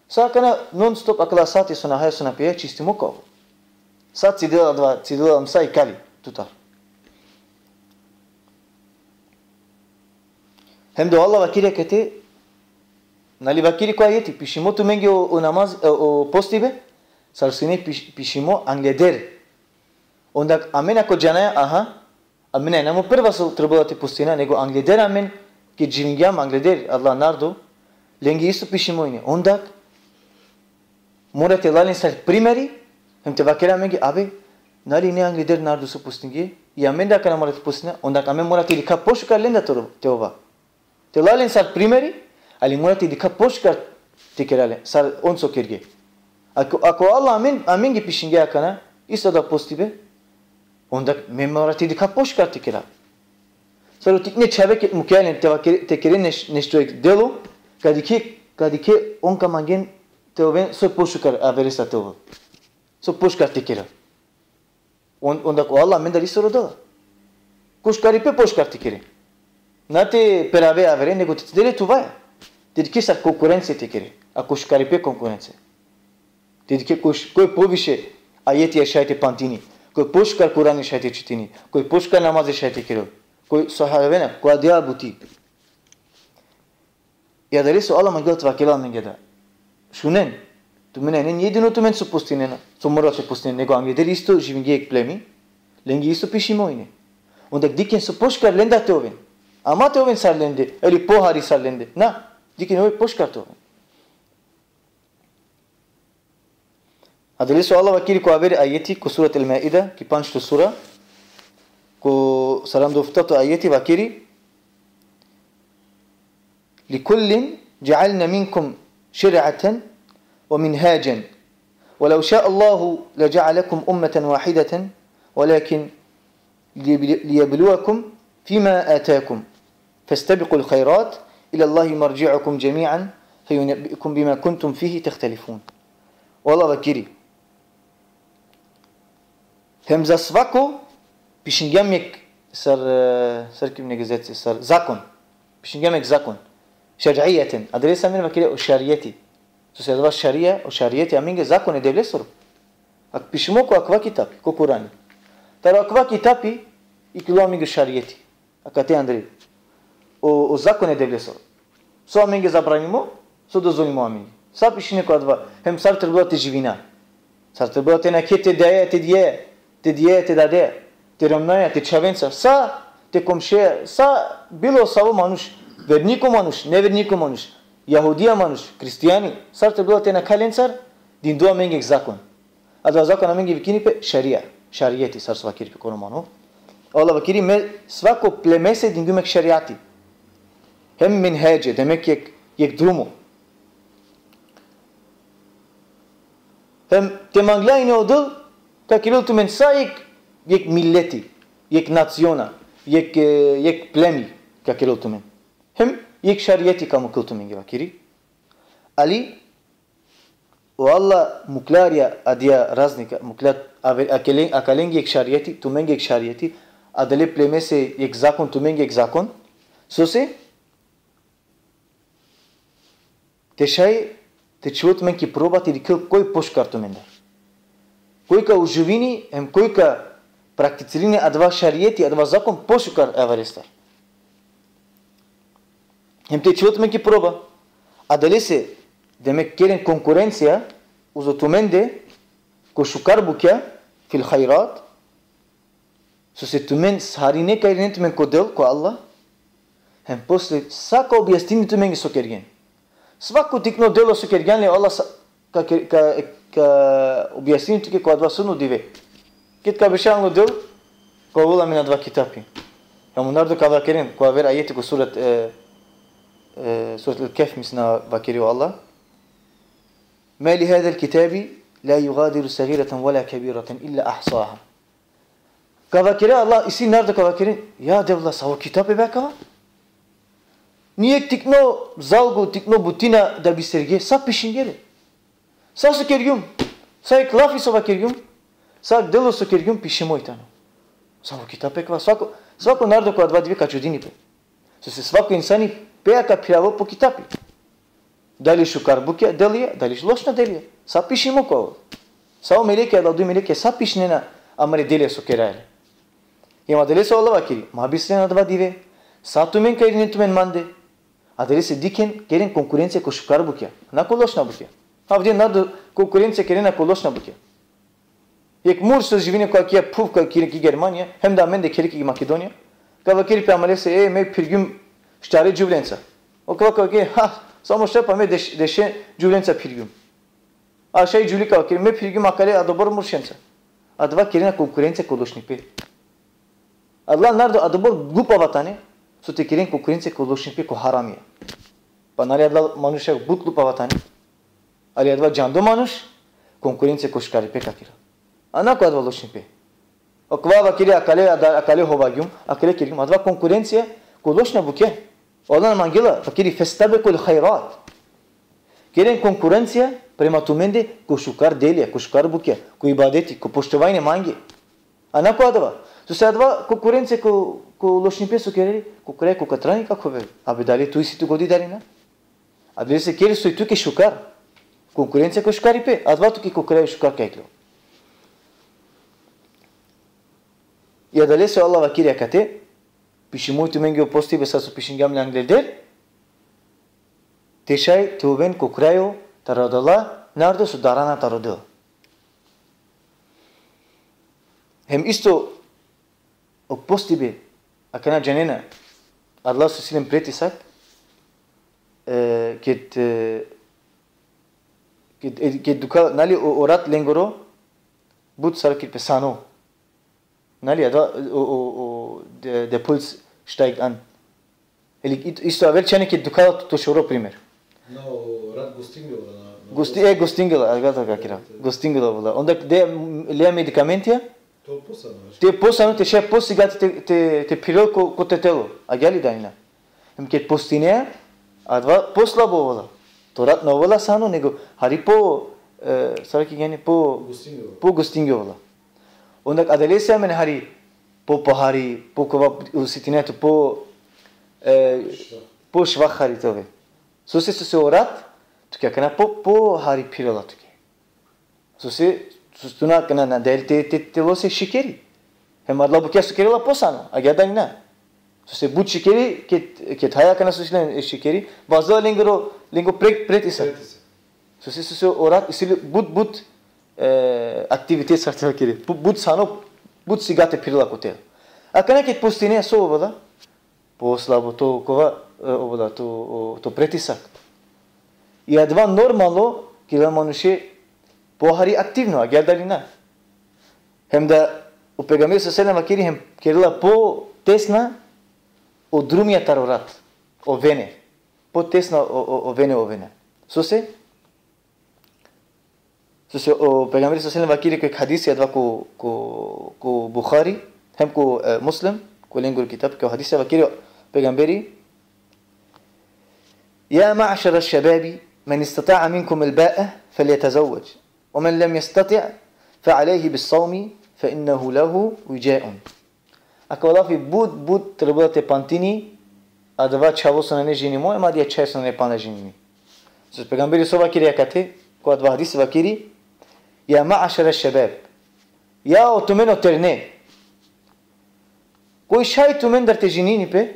sa akana non stop akala sati so na haja, so na pija, čistimo ka ovel. Sa cidela adava, cidela adava sa i kali tutar. Hem da o Allah vakeri akate, nali vakeri ko ajeti, pišimo tumenge o, o namaz, o, o postibe, sar sine piš-, pišimo angleder. Onda amen ako džanaja, aha, amen na injam o prva so trebela te postina, nego angleder amen, ked živingjam angleder adala narodo, lenge isto pišimo ine. Onda mora te la len sar primeri, hem te vakera amenge, abe, nali ine angleder narodo so postingje, i amen da akana mora te postina, onda amen mora te dikha pošukar lenda te ro-, te ova. Te la len sar primeri, ali mora te dikha pošukar te kera len, sar on so kergje. Ako, ako Allah amen, amenge pišingja akana, isto adava postibe, onda me mora te dikha pošukar te kera. Sar o tikne čhave ked mukea len te vakere-, te kere neš-, nešto jekh delo, ka dikhe, ka dikhe on ka mangen te oven so pošukar averesa te ovel. So pošukar te kera. On-, onda ko Allah amendar isto rodela. Ko šukaripe pošukar te kere. Na te perave avere, nego te, te dele tuvaja. Te dikhe sar konkurencija te kere. A ko šukaripe konkurencija. Te dikhe ko š-, koj poviše ajetija šaj te pamtini. Koj pošukar Kurani šaj te čitini. Koj pošukar namazi šaj te kerel. Koj so havena, koj adija buti. I adalese o Allah mangela te vakerel amenge da. Šunen, tumen na inen jedino tumen so postinena, so mora te postinen, nego angleder isto živingje jekh plemi, lenge isto pišimo ine. Onda dikhen so pošukar lenda te oven. Ama te oven sar lende, ili pohari sar lende. Na, dikhen oj pošukar te oven. Adalese o Allah vakeri ko aver ajeti, ko surat El-Maida, ki pandžto sura, ko saranda u eftato ajeti vakeri: لكل جعلنا منكم شرعة ومنهاجا ولو شاء الله لجعلكم أمة واحدة ولكن ليبل-، ليبلوكم فيما آتاكم فاستبقوا الخيرات إلى الله مرجعكم جميعا فينبئكم بما كنتم فيه تختلفون. O Allah vakeri: Hem za svako pišingjam jekh sar, e, sar ki negezeci, sar zakon. Pišingjam jekh zakon. Šer'ijeten. Adalese amen vakere o šarijeti. Sose adava šarija, o šarijeti amenge zakon e Devlesoro. Ak pišimo ko akava kitabi, ko Kurani. Taro akava kitabi iklilo amenge šarijeti. Akate andre. O, o zakon e Devlesoro. So amenge zabranimo, so dozvolimo amenge. Sa pišine ko adava, hem sar trebela te živina. Sar trebela te nakhe te daja, te dija, te dija, te dade, te romnjaja, te čhavenca, sa te komšeja, sa bilo savo manuš, verniko manuš, neverniko manuš, jahudija manuš, kristijani, sar trebela te nakha lencar, dindoj amenge jek zakon. Adava zakon amenge vikini pe šarija, šarijeti, sar so vakiri pe ko romano. Allah vakiri: me svako plemese dingjum jek šarijati. Hem minhedže, demek jek, jek drumo. Hem te mangla ine o Del, ka kerel tumen sa jek, jek mileti, jek naciona, jek, e, jek plemi ka kerel tumen. Hem jek šarijeti ka mukel tumenge, vakiri. Ali o Allah mukla adaja razlika, mukla ave-, akale-, akalenge jek šarijeti, tumenge jek šarijeti, adale plemese jek zakon, tumenge jek zakon. Sose? Te šaj te čhivel tumen ki proba te dikhel koj pošukar tumendar. Koj ka uživini, hem koj ka prakticirini adava šarijeti, adava zakon pošukar e avarestar. Hem te čhivel tumen ki proba. Adalese, demek, keren konkurencija uzo tumende, ko šukar bukja, fil hajrat, sose tumen sarine ka irinen tumen ko Del, ko Allah, hem posle sa ka objasnini tumenge so kergjen. Svako tikno delo so kergjan le, Allah sa-, ka, ka, ka, ka objasnini tuke ko adava sudno dive. Ked ka beše anglo Del, ka ovel amen adava kitapi. Hem o narodo ka vakeren, ko aver ajeti ko surat, e, e, surat el-Kehf, misna, vakeri o Allah: ma li hadha el-kitabi la yughadiru saghiratan wala kabiratan illa ahsaha. Ka vakere Allah, isi narodo ka vakeren: ja Devla, savo kitapi be akava? Ni jek tikno zalgo, tikno butina da bistergje, sa pišingje le. Sa so kergjum, sa jek lafi so vakergjum, sa delo so kergjum, pišimo i tano. Savo kitapi akava? Svako, svako narodo ko adava dive ka čudini pe. Sose svako insani pe ka phiravel po kitapi. Dali šukar bukja delija, dali lošna delija. Sa pišimo ko. Sa o melekja, adala duj melekja, sa pišinena amare delija so keraja le. Hem adalese o Allah vakeri: ma bistren adava dive, sa tumen ka irinen tumen mande. Adalese dikhen, keren konkurencija ko šukar bukja, na ko lošna bukja. Avdive narodo konkurencija kerena ko lošna bukja. Jek Murš so živini ko akija phuv, ka, ki, ki Germanija, hem da amende khere ki Makedonija, ka vakeri pe amalese: e, me phirgjum štare džuvlenca. Okova ka vakeri: ha, samo štare, pa me deš-, deše džuvlenca phirgjum. A šaj džuvli ka vakeri: me phirgjum akale adobor muršenca. Adava kerena konkurencija ko lošnipe. Adala narodo adobor glupava tane, so te keren konkurencija ko lošnipe, ko haramija. Pa nali adala manuša but glupava tane? Ali adava džando manuš konkurencija ko šukaripe ka kerel. A na ko adava lošnipe. Okova vakeri: akale, ada-, akale hovagjum, akale kergjum. Adava konkurencija ko lošna bukja. O Allah na mangela, vakeri: festabikul hajrat. Keren konkurencija prema tumende ko šukar delija, ko šukar bukja, ko ibadeti, ko poštovanje mange. A na ko adava. Sose adava konkurencija ko, ko lošnipe so kerere, ko kraj ko katrani ka khovel. Abe dali tu isi tu godi, dali na? Adalese ker soj tuke šukar. Konkurencija ko šukaripe, adava tuke ko kraj šukar ka iklol. I adalese o Allah vakeri akate: pišimo i tumenge o postibe sar so pišingjam le angleder, te šaj te oven ko krajo taro adala narodo so darana taro Del. Hem isto o postibe, akana džanena, adala so isi len pritisak, e, ked, e, ked, e, ked dukha, nali o, o rat lengoro, but sar ked pe sano. Nali, adava, o, o, o, de, de Puls steigt an. Ili it-, isto aver čhane ked dukha to šoro, primer. Na, o rat gustingjo, na, na Gusti-, e, gustingjo, adava ka kera. Gustingjo, vola. Onda de, m, lea medikamentija, to posano, te posano, te šaj posigati te, te, te phirel ko, ko te telo. Agjaar li, dali na? Hem ked postinea, adava poslabo vola. To rat na vola sano, nego hari po, e, sar ki gani, po, gustingjo, po gustingjo vola. Onda adalese amen hari po, po hari, po kova osetinea tu po, e, po švah hari te ove. Sose, sose o rat tuke akana po, po hari phirela tuke. Sose, sose tu na, na, na del te, te, te lose šikeri. Hem adala bukja so kerela posano, agjaar da ni na. Sose but šikeri, ked, ked haja akana sose len šikeri, vazela lengoro, lengo pre-, pretisak. Pretisak. Sose, sose o rat isi le but, but, e, aktivitet, sar te vakeri. Bu-, but sano, but sigate phirela kote. Akana ked postine so ovela, poslabo to kova, e, ovela to, o, to pretisak. I adava normalno, kerela manuše pohari aktivno, agjaar dali na? Hem da o pejgamberi sallallahu alejhi ve sellem vakeri hem kerela potesna o drumija taro rat, o vene. Potesna o, o, o vene, o vene. Sose? Sose o pejgamberi sallallahu alejhi ve sellem vakeri ko jek hadisi adava ko, ko, ko Buhari, hem ko, e, Muslim, ko lengoro kitab, ko hadisi vakeri o pejgamberi: يا معشر الشباب من استطاع منكم الباءة فليتزوج ومن لم يستطع فعليه بالصوم فإنه له وجاء. Akava lafi but, but trebela te pamtini, adava čhavo so nane ženimo, hem adija čhaj so nane pana ženimi. So pejgamberi so vakeri akate, ko adava hadisi vakeri: يا معشر الشباب. Ja o tumen o terne. Koj šaj tumendar te ženini pe,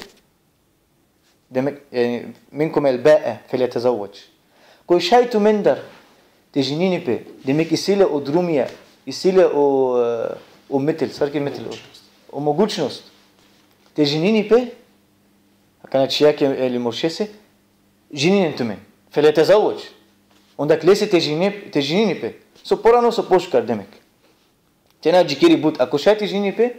demek, e, منكم الباءة فليتزوج. Koj šaj tumendar te ženini pe, demek isi le o drumija, isi le o, e, o metel, sar ki metel o, o mogućnost te ženini pe, akana čhijake ili muršese, ženinen tumen. فليتزوج. Onda lese te ženini, te ženini pe. So porano, so pošukar, demek. Te na džikeri but, ako šaj te ženini pe,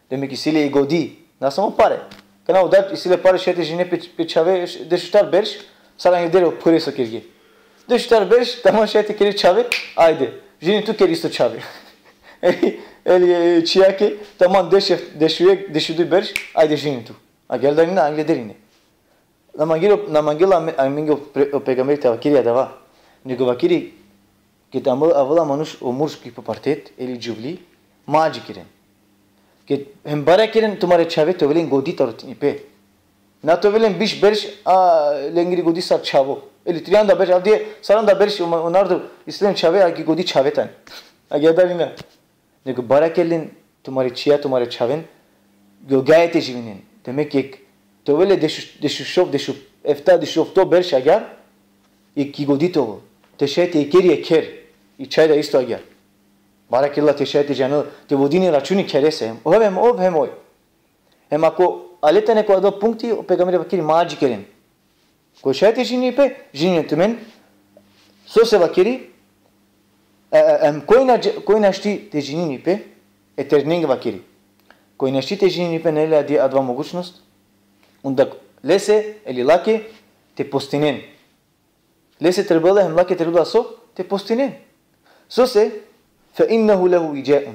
demek isi le i godi, na samo pare. Kana udar isi le pare, šaj te ženini pe, pe čhave, š-, dešuštar berš, sar angleder o phure so kerge. Dešuštar berš, tamam, šaj te kere čhave, ajde, ženi tu, ker isto čhave. Eli, e, čhijake, tamam, deš-, dešujek, dešuduj berš, ajde, ženi tu. Agjaar dali na, angleder ine. Na mangela, na mangela ame-, amenge o pre-, o pejgamberi te vakeri adava. Nego vakeri, ked amo-, avela manuš o murš ki pubertet, ili džuvli, ma džikeren. Ked hem baraja keren tumare čhave te ovel len godi taro tinipe. Na te ovel len biš berš, a lengiri godi sar čhavo. Ili trianda berš, avdive saranda berš, o ma-, o narodo isi len čhave, a ki godi čhave tane. Agjaar dali na? Nego baraja keren tumare čhija, tumare čhaven, gjogaja te živinen. Demek jek, te ovel le deš-, dešušov, dešuefta, dešuofto berš agjaar, i ki godi te ovel. Te šaj te ikeri e kher, i čhaj da isto agjaar. Baraja kerela te šaj te džanel, te vodini računi kherese, hem ov, hem ov, hem oj. Hem ako ale tane ko adava punkti, o pejgamberi vakeri ma džikeren. Koj šaj te ženini pe, ženinen tumen. Sose vakeri, e, e, em, koj na dž-, koj našti te ženini pe, e ternenge vakeri. Koj našti te ženini pe, nane le adi adava mogućnost, onda lese, ili lake, te postinen. Lese trebela hem lake trebela so, te postinen. Sose, فإنه له وجاء.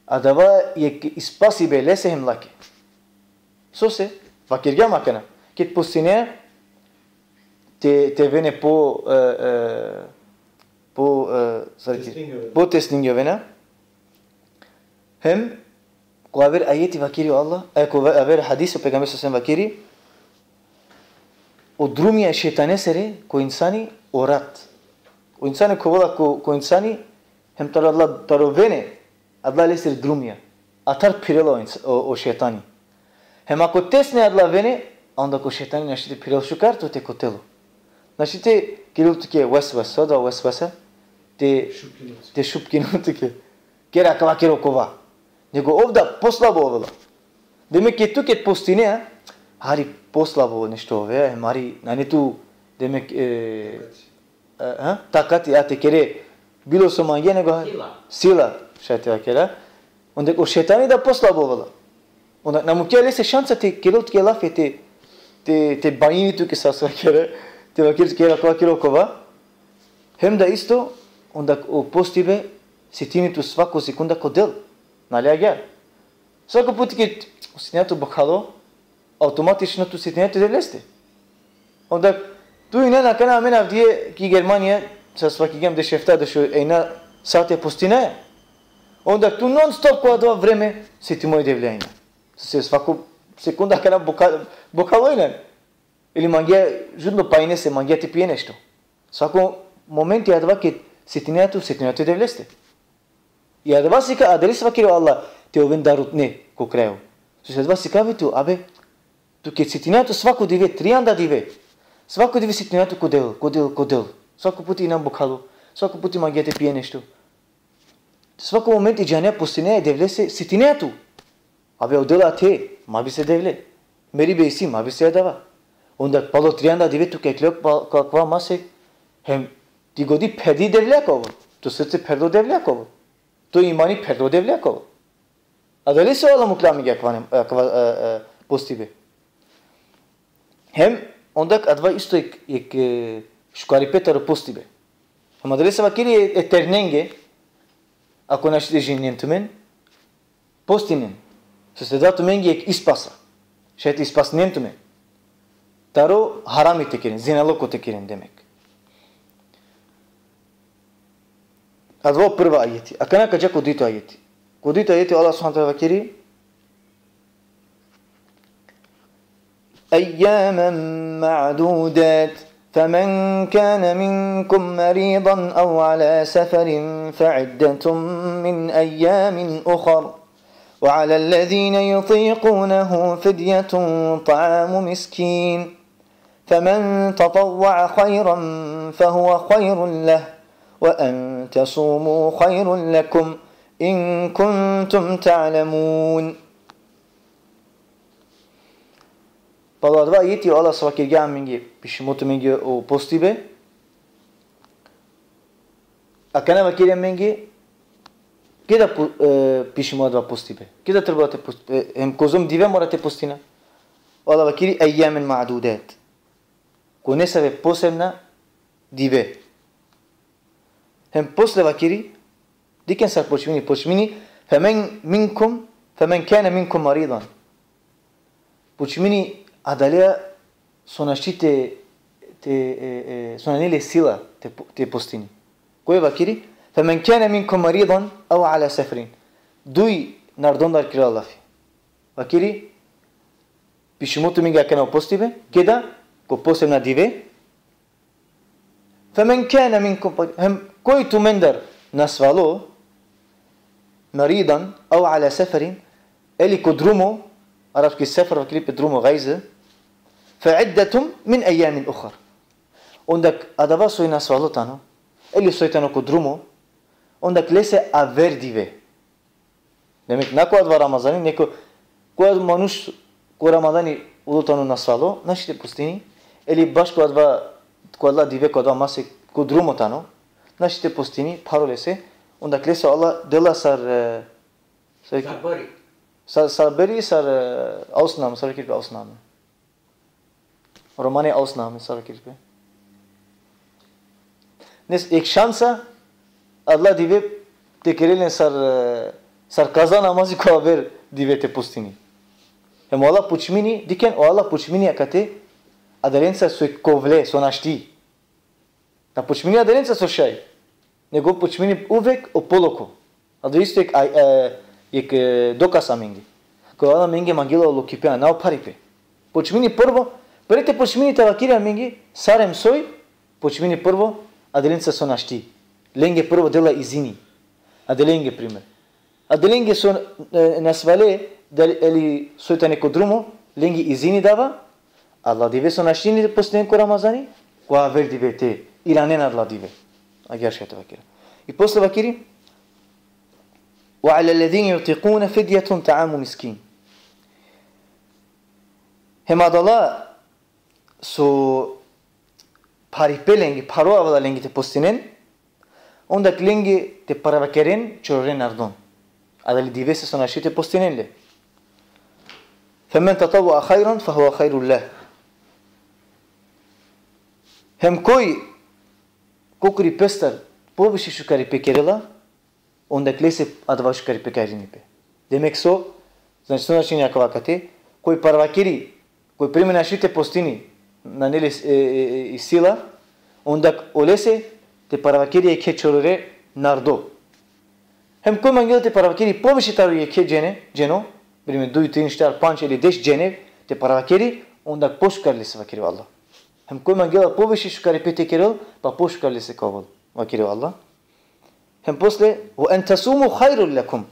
Adava jek spasibe lese hem lake. Sose, vakergjam akana. Ked postine, te, te vene po, e, e, po, e, sar ki-, potesningjovena. Hem, ko aver ajeti vakeri o Allah, e, ko ve-, aver hadisi o pejgamberi sallallahu alejhi ve sellem vakeri, o drumija e šejtanesere, ko insani, o rat. O insani ka ovela ko, ko insani, hem taro adala, taro vene, adala lesere drumija. Atar phirela o ins-, o, o šejtani. Hem ako tesne adala vene, onda ko šejtani našti te phirel šukar, tu te kotel. Našti te kerel tuke vesvese, da vesvese, te, šupkinel tuke. Te šupkinel tuke. Ker akava, ker okova. Nego ov da poslabo ovela. Demek, ked tu ked postine, a? Hari poslabo nešto ove, hem hari nane tu, demek, e, e, a? Takati, a, te kere bilo so mangea, nego sila. Sila, šaj te vakera. Onda o šejtani da poslabo ovela. Onda na mukea lese šansa te kerel tuke lafi, te, te, te banjini tuke, sar so vakera, te vakeri tuke akava, ker okova. Hem da isto, onda o postibe, setini tu svako sekunda ko del. Nali agjaar? Svako puti ked osetinea tu bukhalo, avtomatično tu setinea tu e Devleste. Onda tu inan akana, amen avdive ki Germanija, sar so vakergjam, dešuefta, dešuenja sate postinaja. Onda tu non stop ko adava vreme setimo e Devle inan. Se svako sekunda akana bukha-, bukhalo inan. Ili mangea, žudno pa inese, mangea te pije nešto. Svako momenti adava ked setinea tu, setinea tu e Devleste. I adava sika, adalese vakeri o Allah, te oven darutne ko krajo. Sose adava sikavi tu, abe, tu ked setinea tu svako dive, trianda dive, svako dive setinea tu ko del, ko del, ko del. Svako puti inan bukhalo. Svako puti mangea te pije nešto. Svako momenti džanea, postinea e Devlese, sitinea tu. Ave odela te, ma bi se Devle. Meribe isi, ma bi se adava. Onda palo trianda dive tu ke kle ko akava masek, hem ti godi pherdi Devljakova. To srce pherdo Devljakova. To imani pherdo Devljakova. Adalese o Allah mukhlja amenge akava, akava, e, e, postibe. Hem onda adava isto jekh, jekh, e, šukaripe taro postibe. Hem adalese vakeri e, e ternenge, ako našti te ženinen tumen, postinen. Sose da tumenge jekh ispasa. Šaj te ispasnen tumen. Taro harami te keren, zinaluko te keren demek. Adava o prvo ajeti. Akana ka dža ko dujto ajeti. Ko dujto ajeti Allah subhanahu wa ta'ala vakeri: أياما معدودات، فمن كان منكم مريضا أو على سفر فعدة من أيام أخر، وعلى الذين يطيقونه فدية طعام مسكين، فمن تطوع خيرا فهو خير له، وأن تصوموا خير لكم إن كنتم تعلمون. Palo adava ajeti o Allah so vakergja amenge, pišimo tumenge o postibe. Akana vakeri amenge, keda pu-, e, pišimo adava postibe. Keda trebela te post-, e, hem kozom dive mora te postina. O Allah vakeri أياما معدودات. Ko nesave posebna dive. Hem posle vakeri, dikhen sar počmini, počmini, فمن منكم، فمن كان منكم مريضا. Počmini adalea so našti te, te, e, e, so nane le sila te, te postini. Koj vakeri, فمن كان منكم مريضا أو على سفر. Duj narodondar kerela lafi. Vakeri, pišimo tumenge akana o postibe, keda, ko posebna dive, فمن كان منكم, hem koj tumendar nasvalo, مريضا أو على سفر, eli ko drumo, arapski sefer vakeri pe drumo, gajze, فعدة من أيام أخر. Onda adava soj nasvalo tano, eli soj tano ko drumo, onda lese aver dive. Demek, na ko adava Ramazani, nego ko manuš ko Ramazani ulo tano nasvalo, našti te postini, eli baš ko adava, ko adala dive, ko adava masek, ko drumo tano, našti te postini, pharo lese, onda lese Allah dela sar, e, sar, sabri. Sar, sabri, sar, e, Ausnahme, sar ki Ausnahme. Romane Ausnahme, sar vakeri pe. Nes, jekh šansa, adala dive te kerel len sar, e, sar kaza namazi ko aver dive te postini. Hem o Allah počmini, dikhen, o Allah počmini akate, adalenca so kovle, so našti. Na počmini adalenca so šaj. Nego počmini uvek o poloko. Adava isto jekh, e, jekh, e, dokaz amenge. Kaj o Allah amenge mangela o lokhipe, a na o pharipe. Počmini prvo, pre te počmini te vakeri amenge, sar hem soj, počmini prvo, adalenca so našti. Lenge prvo dela izini. Adalenge primer. Adalenge so, e, nasvale, da, eli soj tane ko drumo, lenge izini dava, adala dive so našti te postinen ko Ramazani, ko aver dive te iranen adala dive. Agjaar šaj te vakera. I posle vakeri, وعلى الذين يطيقونه فدية طعام مسكين. Hem adala so pharipe lenge, pharo avela lenge te postinen, onda lenge te paravakeren čorore narodon. Adale divese so našti te postinen le. فمن تطوع خيرا فهو خير له. Hem koj, kokori pestar, poviše šukaripe kerela, onda lese adava šukaripe ka irini pe. Demek so, znači, so značini akava akate, koj paravakeri, koj primer našti te postini, nane le, e, e, e, i sila, onda olese te paravakeri jekhe čorore narodo. Hem koj mangela te paravakeri poviše taro jekhe džene, dženo, primer duj, trin, štar, pandž ili deš džene, te paravakeri, onda pošukar lese vakeri o Allah. Hem koj mangela poviše šukaripe te kerel, pa pošukar lese ka ovel, vakeri o Allah. Hem posle, وأن تصوموا خير لكم.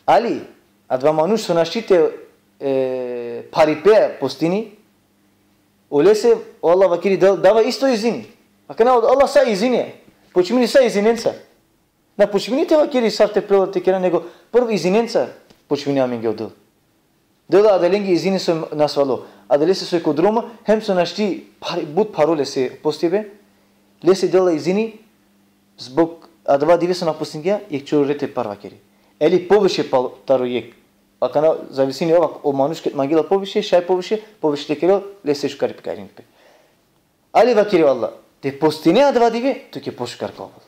Ali, adava manuš so našti te, e, pharipe postini, olese, o Allah vakeri, da-, dava isto izini. Akana o Allah sa izini. Počmini sa izinenca. Na počmini te vakeri sar te prela te kera, nego prvo izinenca počmini amenge o Del. Dela adalenge izini soj nasvalo. Adalese soj ko drumo, hem so našti phari-, but pharo lese postibe, lese dela izini, zbog adava dive so na postingja, jekh čorore te parvakeri. Eli poviše pal-, taro jekh. Akana zavisini ova, o manuš ked mangela poviše, šaj poviše, poviše te kerel, lese šukar pe ka irini pe. Ali vakeri o Allah, te postine adava dive, tuke pošukar ka ovel.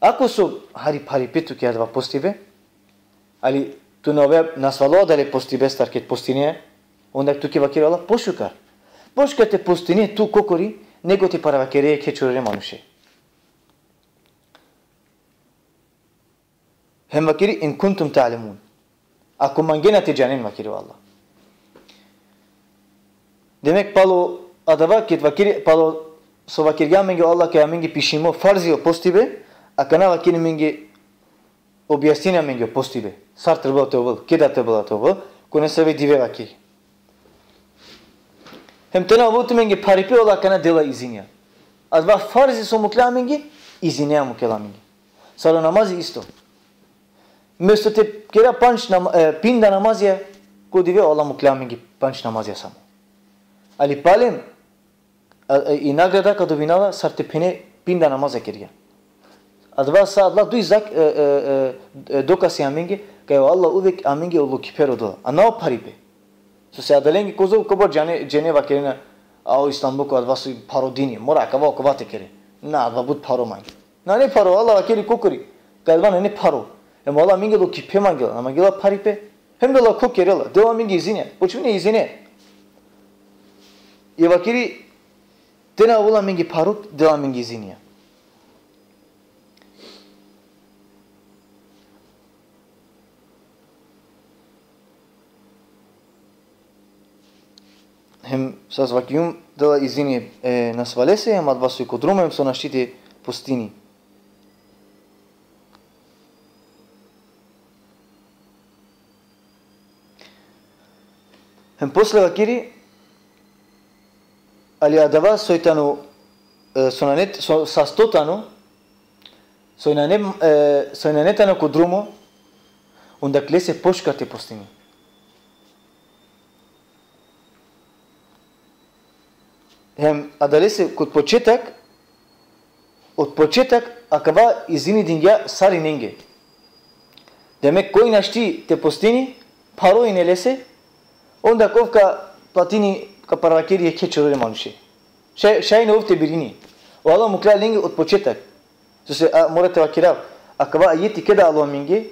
Ako so hari pharipe tuke adava postibe, ali tu na ove nasvalo adale postibestar ked postine, onda tuke vakeri o Allah pošukar. Pošukar te postine tu kokori, nego te parvakere jekhe čorore manuše. Hem vakeri, in kuntum ta'lemun. Ako mangena te džanen, vakeri o Allah. Demek, palo adava ked vakeri, palo so vakergja amenge o Allah kaj amenge pišimo farzi o postibe, akana vakeri amenge, objasnini amenge o postibe. Sar trebela te ovel, keda trebela te ovel, ko nesave dive vakeri. Hem te na ovel tumenge pharipe, o Allah akana dela izinja. Adava farzi so mukhlja amenge, izinea mukhela amenge. Sar o namazi isto. Mesto te kera pandž nam-, e, pinda namazija ko dive, o Allah mukhlja amenge pandž namazija samo. Ali palem, a, e, i nagrada ka dobina la sar te phene pinda namazija kergja. Adava sa adala duj zak-, e, e, e, e, dokazi amenge, kaj o Allah uvek amenge o lokhipe rodela. A na o pharipe. Sose adalenge kozom kobor džane, džene vakerena, a o islamluko adava soj pharo dini, mora akava okova te kere. Na, adava but pharo mange. Nane pharo, Allah vakeri kokori, kaj adava nane pharo. Em o Allah amenge lokhipe mangela, na mangela pharipe. Hem dela ko kerela, dela amenge izinja, počmini izine. I vakeri, te na ovel amenge pharo, dela amenge izinja. Hem sar so vakergjum, dela izini e nasvalese, hem adava soj ko drumo, hem so našti te postini. Hem posle vakeri, ali adava soj tano, e, so nane, so, sasto tano, soj nane, e, soj nane tano ko drumo, onda lese pošukar te postini. Hem adalese kod početak, od početak akava izini dingja sarinenge. Demek, koj našti te postini, pharo ine lese, onda ov ka platini, ka parvakeri jekhe čorore manuše. Šaj, šaj ine ov te birini. O Allah mukhlja lenge od početak. Sose, a, mora te vakerav, akava ajeti keda alo amenge,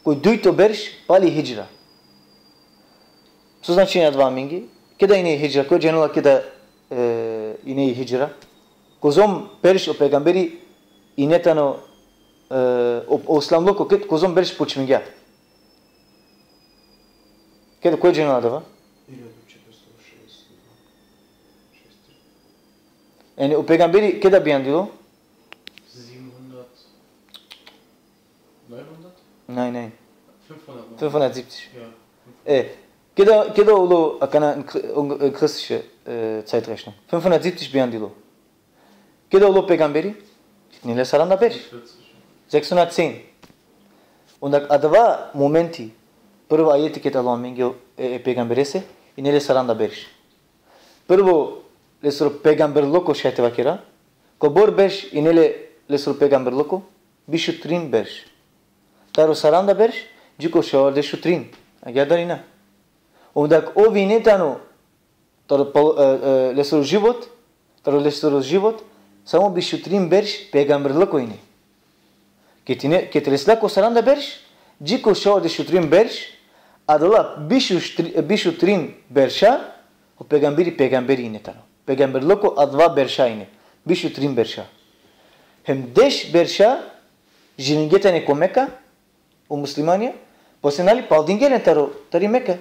ko dujto berš pali hidžra. So značini adava amenge? Keda ine hidžra, koj džanela keda, e, ine hidžra? Kozom berš o pejgamberi ine tano, e, o, o islamluko, ked, kozom berš počmingja? Keda, koj džanela adava? Hiljadu četiristo šezdeset šesti. Jani, o pejgamberi keda bijandilo? Siebhundert. Neunhundert? Nein, nein. Fünfhundert. Fünfhundert siebzig. Ja. E, keda, keda ulo akana in chr-, in, in christliche, e, Zeitrechnung? Fünfhundert siebzig bijandilo. Keda ulo pejgamberi? Ine le saranda berš. Vierzig. Sechshundertzehn. Onda adava momenti, prvo ajeti keda alo amenge e, e pejgamberese, ine le saranda berš. Prvo, lesoro pejgamberluko šaj te vakera, kobor berš ine le lesoro pejgamberluko, biš u trin berš. Taro saranda berš, dži ko šovardeš u trin. Agjaar dali na? Onda ov ine tano, taro pal-, e, e, lesoro život, taro lesoro život, samo biš u trin berš pejgamberluko ine. Ked ine, ked resla ko saranda berš, dži ko šovardeš u trin berš, adala biš u štri-, biš u trin berša, o pejgamberi, pejgamberi ine tano. Pejgamberluko adava berša ine, biš u trin berša. Hem deš berša, živingje tane ko Meka, o muslimanja, posle nali paldingje len taro, tari Meka.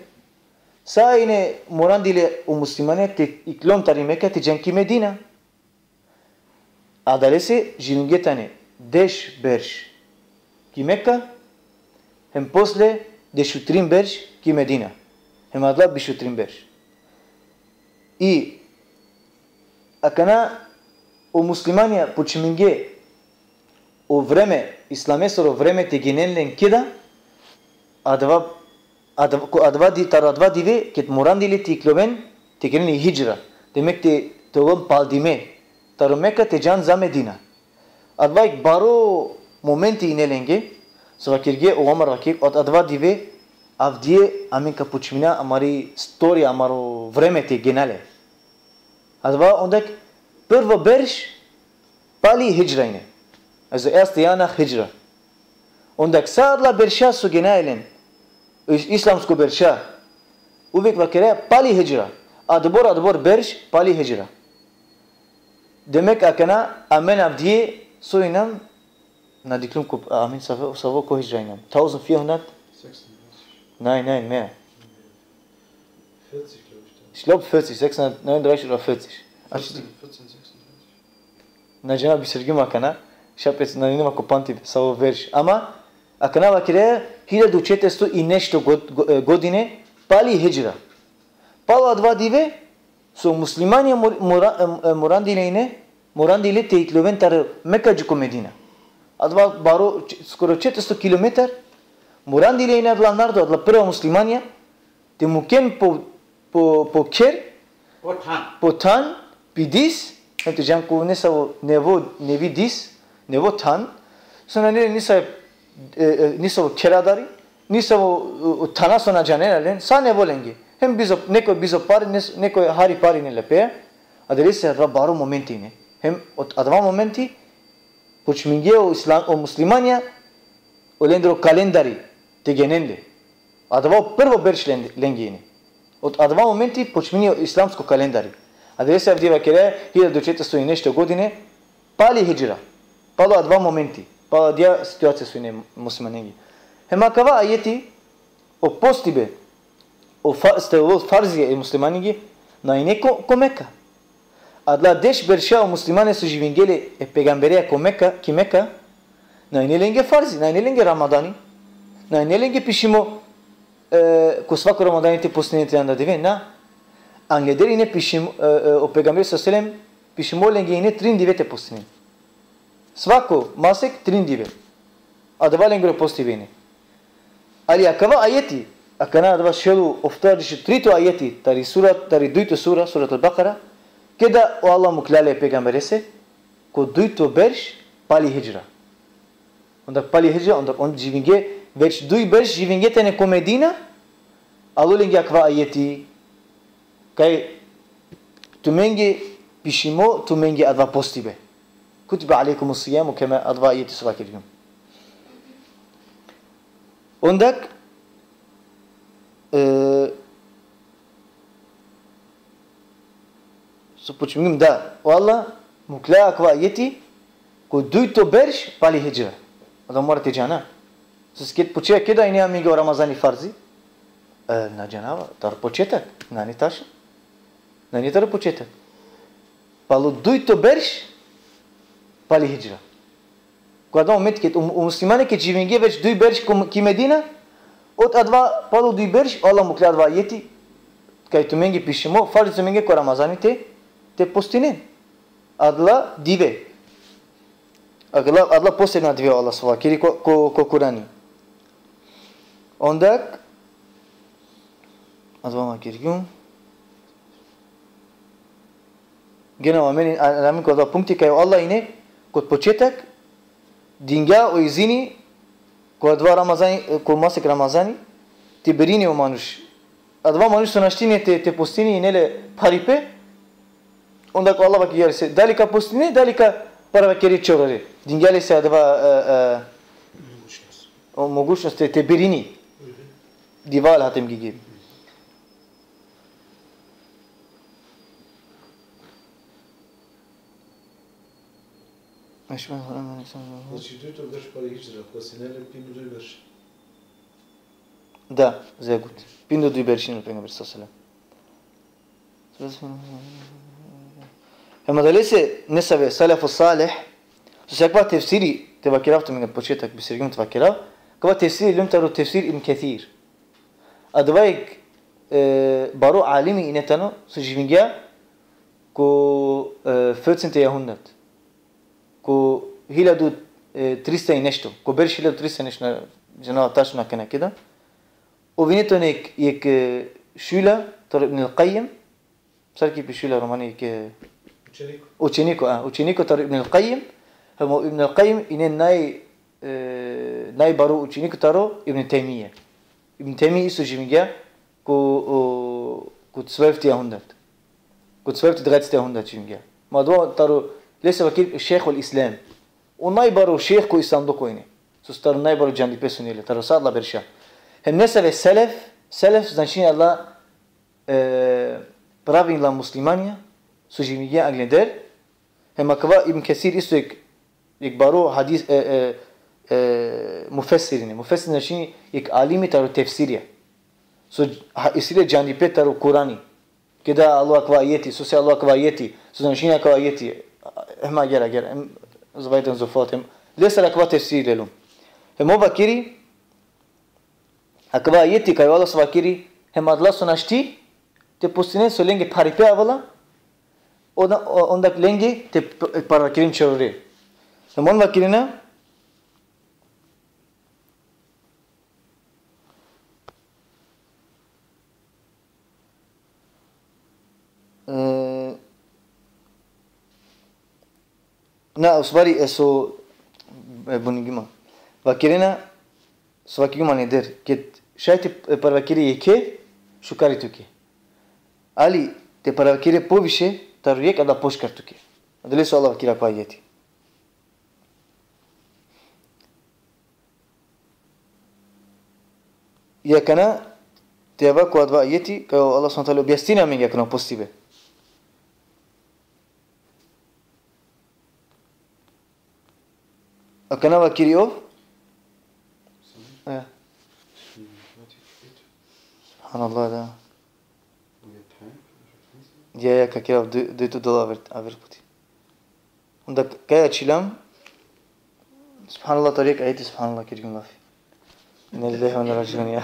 Sa ine morandile o muslimanja te iklon tari Meka te džan ki Medina. Adalese živingje tane deš berš ki Meka, hem posle deš u trin berš ki Medina. Hem adala biš u trin berš. I akana o muslimanja počminge o vreme, islamesoro vreme te ginen len keda, adava, adava, ko adava di, taro adava dive, ked morandile te ikloven, te ginen i hidžra. Demek te, te oven paldime. Taro Meka te džan za Medina. Adava ek baro momenti ine lenge, so vakerge o Omer, vakerge, od adava dive, avdive amen ka počmina amari storija, amaro vreme te genale. Adava onda ek prvo berš pali hidžra ine. Also erste Jahr nach Hidžra. Onda ek sa adala berša so genaja len, is-, islamsko berša, uvek vakeraja pali hidžra. Adbor, adbor berš pali hidžra. Demek akana amen avdive so inam, na diklum ko, amen savo, savo ko hidžra inam. Tausend vierhundert? Sechsunddreißig. Nein, nein, mehr. Vierzig, glaube ich, dann. Ich glaube vierzig, sechshundertneununddreißig oder vierzig. Ach, vierzehn, vierzehn, sechsunddreißig. Na džanav, bisergjum akana, šaj pes na inam ko pamtibe savo berš. Ama akana vakerea hiljadu četiristo i nešto god-, go-, e, godine pali hidžra. Palo adava dive, so muslimanja mor-, mora-, e, e, morandile ine, morandile te ikloven taro Meka dži ko Medina. Adava baro č-, skoro četiristo kilometar, morandile ine adala narodo, adala prva muslimanja, te muken po, po, po kher, Po than. Po than, pi dis, hem te džan ko nesavo nevo, nevi dis, nevo than, so nane len nisave, e, e, nisavo kher adari, nisavo, e, thana so na džanena len, sa nevo lenge. Hem bizo, nekoj bizo pari, nes-, nekoj hari pari ine le pe, adalese adava baro momenti ine. Hem od adava momenti počminge o islam, o muslimanja, olendro kalendari te genen le. Adava o prvo berš len-, lenge ine. Od adava momenti počmini o islamsko kalendari. Adalese avdive vakerea, hiljadu četiristo i nešto godine, pali hidžra. Palo adava momenti, palo adaja situacija so ine muslimanenge. Hem akava ajeti, o postibe, o fa-, ste ovel farzi e muslimanenge, na ine ko, ko Meka. Adala deš berša o muslimane so živinge le e pejgambereja ko Meka, ki Meka, na ine lenge farzi, na ine lenge Ramadani, na ine lenge pišimo, e, ko svako Ramadani te postinen trianda dive, na. Angleder ine pišimo, e, e, o pejgamberi sallallahu alejhi ve sellem, pišimo lenge ine trin dive te postinen. Svako masek trin dive. Adava lengoro postibe ine. Ali akava ajeti, akana adava šel u oftardeset trito ajeti, tari sura, tari dujto sura, Surat al-Bakara, keda o Allah mukhlja le e pejgamberese, ko dujto berš pali hidžra. Onda pali hidžra, onda on živinge, već duj berš živinge tane ko Medina, alo lenge akava ajeti, kaj tumenge pišimo, tumenge adava postibe. Kutibe alejkumus sijamu kema, adava ajeti so vakergjum. Onda, e, so počmingjum da, o Allah mukhlja akava ajeti, ko dujto berš pali hidžra. Adava mora te džana. Soske ked pučea keda ine amenge o Ramazani farzi, e, na džanava, taro početak, nane tašo. Nane taro početak. Palo dujto berš pali hidžra. Ko adava moment ked o, o muslimane ked živinge već duj berš ko, ki Medina, od adava palo duj berš, o Allah mukhlja adava ajeti, kaj tumenge pišimo, farzi tumenge ko Ramazani te, te postinen. Adala dive. Adala, adala posebna dive o Allah so vakeri ko, ko, ko Kurani. Onda, adava vakergjum. Gena amen, a-, amen ko adava punkti kaj o Allah ine, ko početak, dingja o izini, ko adava Ramazani, ko masek Ramazani, te birini o manuš. Adava manuš so našti ine te, te postini, ine le pharipe, onda ko Allah vakergja lese, dali ka postine, dali ka paravakeri čorore. Dingja lese adava, e, e, o mogućnost te, te birini. Diva Allaha te mgigi. Znači, dujto berš pali hidžra, ko sine le pindo duj berš. Da, zegut. Pindo duj berš ine o pejgamber sallallahu alejhi ve sellem. Hem adalese nesave selefu salih, so si akava tefsiri, te vakerav tumenge početak, bisergjum te vakerav, akava tefsiri lum taro tefsir Ibn Kesir. Adava ek, e, baro alimi ine tano, so živingja ko, e, vierzehnte Jahrhundert. ko hiljadu, e, trista i nešto, ko berš hiljadu trista i nešto, na džanav tačno akana keda. Ov ine tano jekh, jekh, e, šula taro Ibn al-Kajjim, sar ki piše šula romani, jekh, e, Učeniko. Učeniko, a, učeniko taro Ibn al-Kajjim, hem o Ibn al-Kajjim ine naj, e, najbaro učeniko taro Ibn Tejmije. Ibn Tejmije isto živingja ko, o, ko četvrti jahrhundert. Ko četvrti, degajti jahrhundert živingja. Ma adava taro, lese vakeri Šejhul Islam. O najbaro šejh ko islamluko ine. So taro najbaro džandipe so ine le, taro sa adala berša. Hem nesave selef, selef značini adala, e, pravilna muslimanja, so živingja angleder. Hem akava Ibn Kesir isto jekh, jekh baro hadis, e, e, e, mufesir ine. Mufesir značini jekh alimi taro tefsirja. So, ha, isi le džandipe taro Kurani. Keda alo akava ajeti, sose alo akava ajeti, so značini akava ajeti. Hem agjaar, agjaar, hem zavajden zofot, hem lesar akava tefsiri lelum. Hem ov vakeri, akava ajeti kaj o Allah so vakeri, hem adala so našti te postinen so lenge pharipe avela, onda, o-, onda lenge te p-, parvakeren čorore. Hem on vakerena, e, na, u stvari, e, so, e, buningjum man. Vakerena, so vakergjum man angleder, ked šaj te, e, parvakere jekhe, šukar i tuke. Ali te parvakere poviše taro jekh, adava pošukar tuke. Adalese o Allah vakeri akava ajeti. I akana te ava ko adava ajeti, kaj o Allah subhanehu ve teala objasnini amenge akana o postibe. Akana vakeri ov? E. Subhanallah, da. Ja, ja, ka kera duj, dujto delo aver, aver puti. Onda kaj ačhilam? Subhanallah, taro jekh ajeti, subhanallah, kergjum lafi. Inna lillahi ve inna ilejhi radžiun, ja.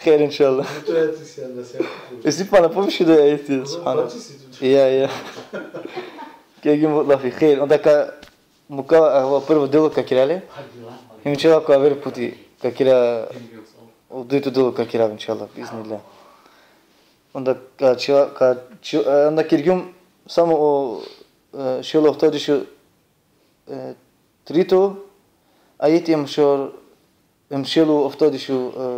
Hajr, inšallah. To je ti si, da se. Isi pana poviše do ajeti, subhanallah. Ja, ja. Kergjum lafi, hajr. Onda ka muka, a, o prvo delo ka kera le. Inšallah, ko aver puti ka kera, o dujto delo ka kera, inšallah, biiznillah. Onda ka čhila, ka čhi-, e, onda kergjum samo o, e, šel oftadiš u, e, trito ajeti, hem šel, hem šel oftadiš u, e,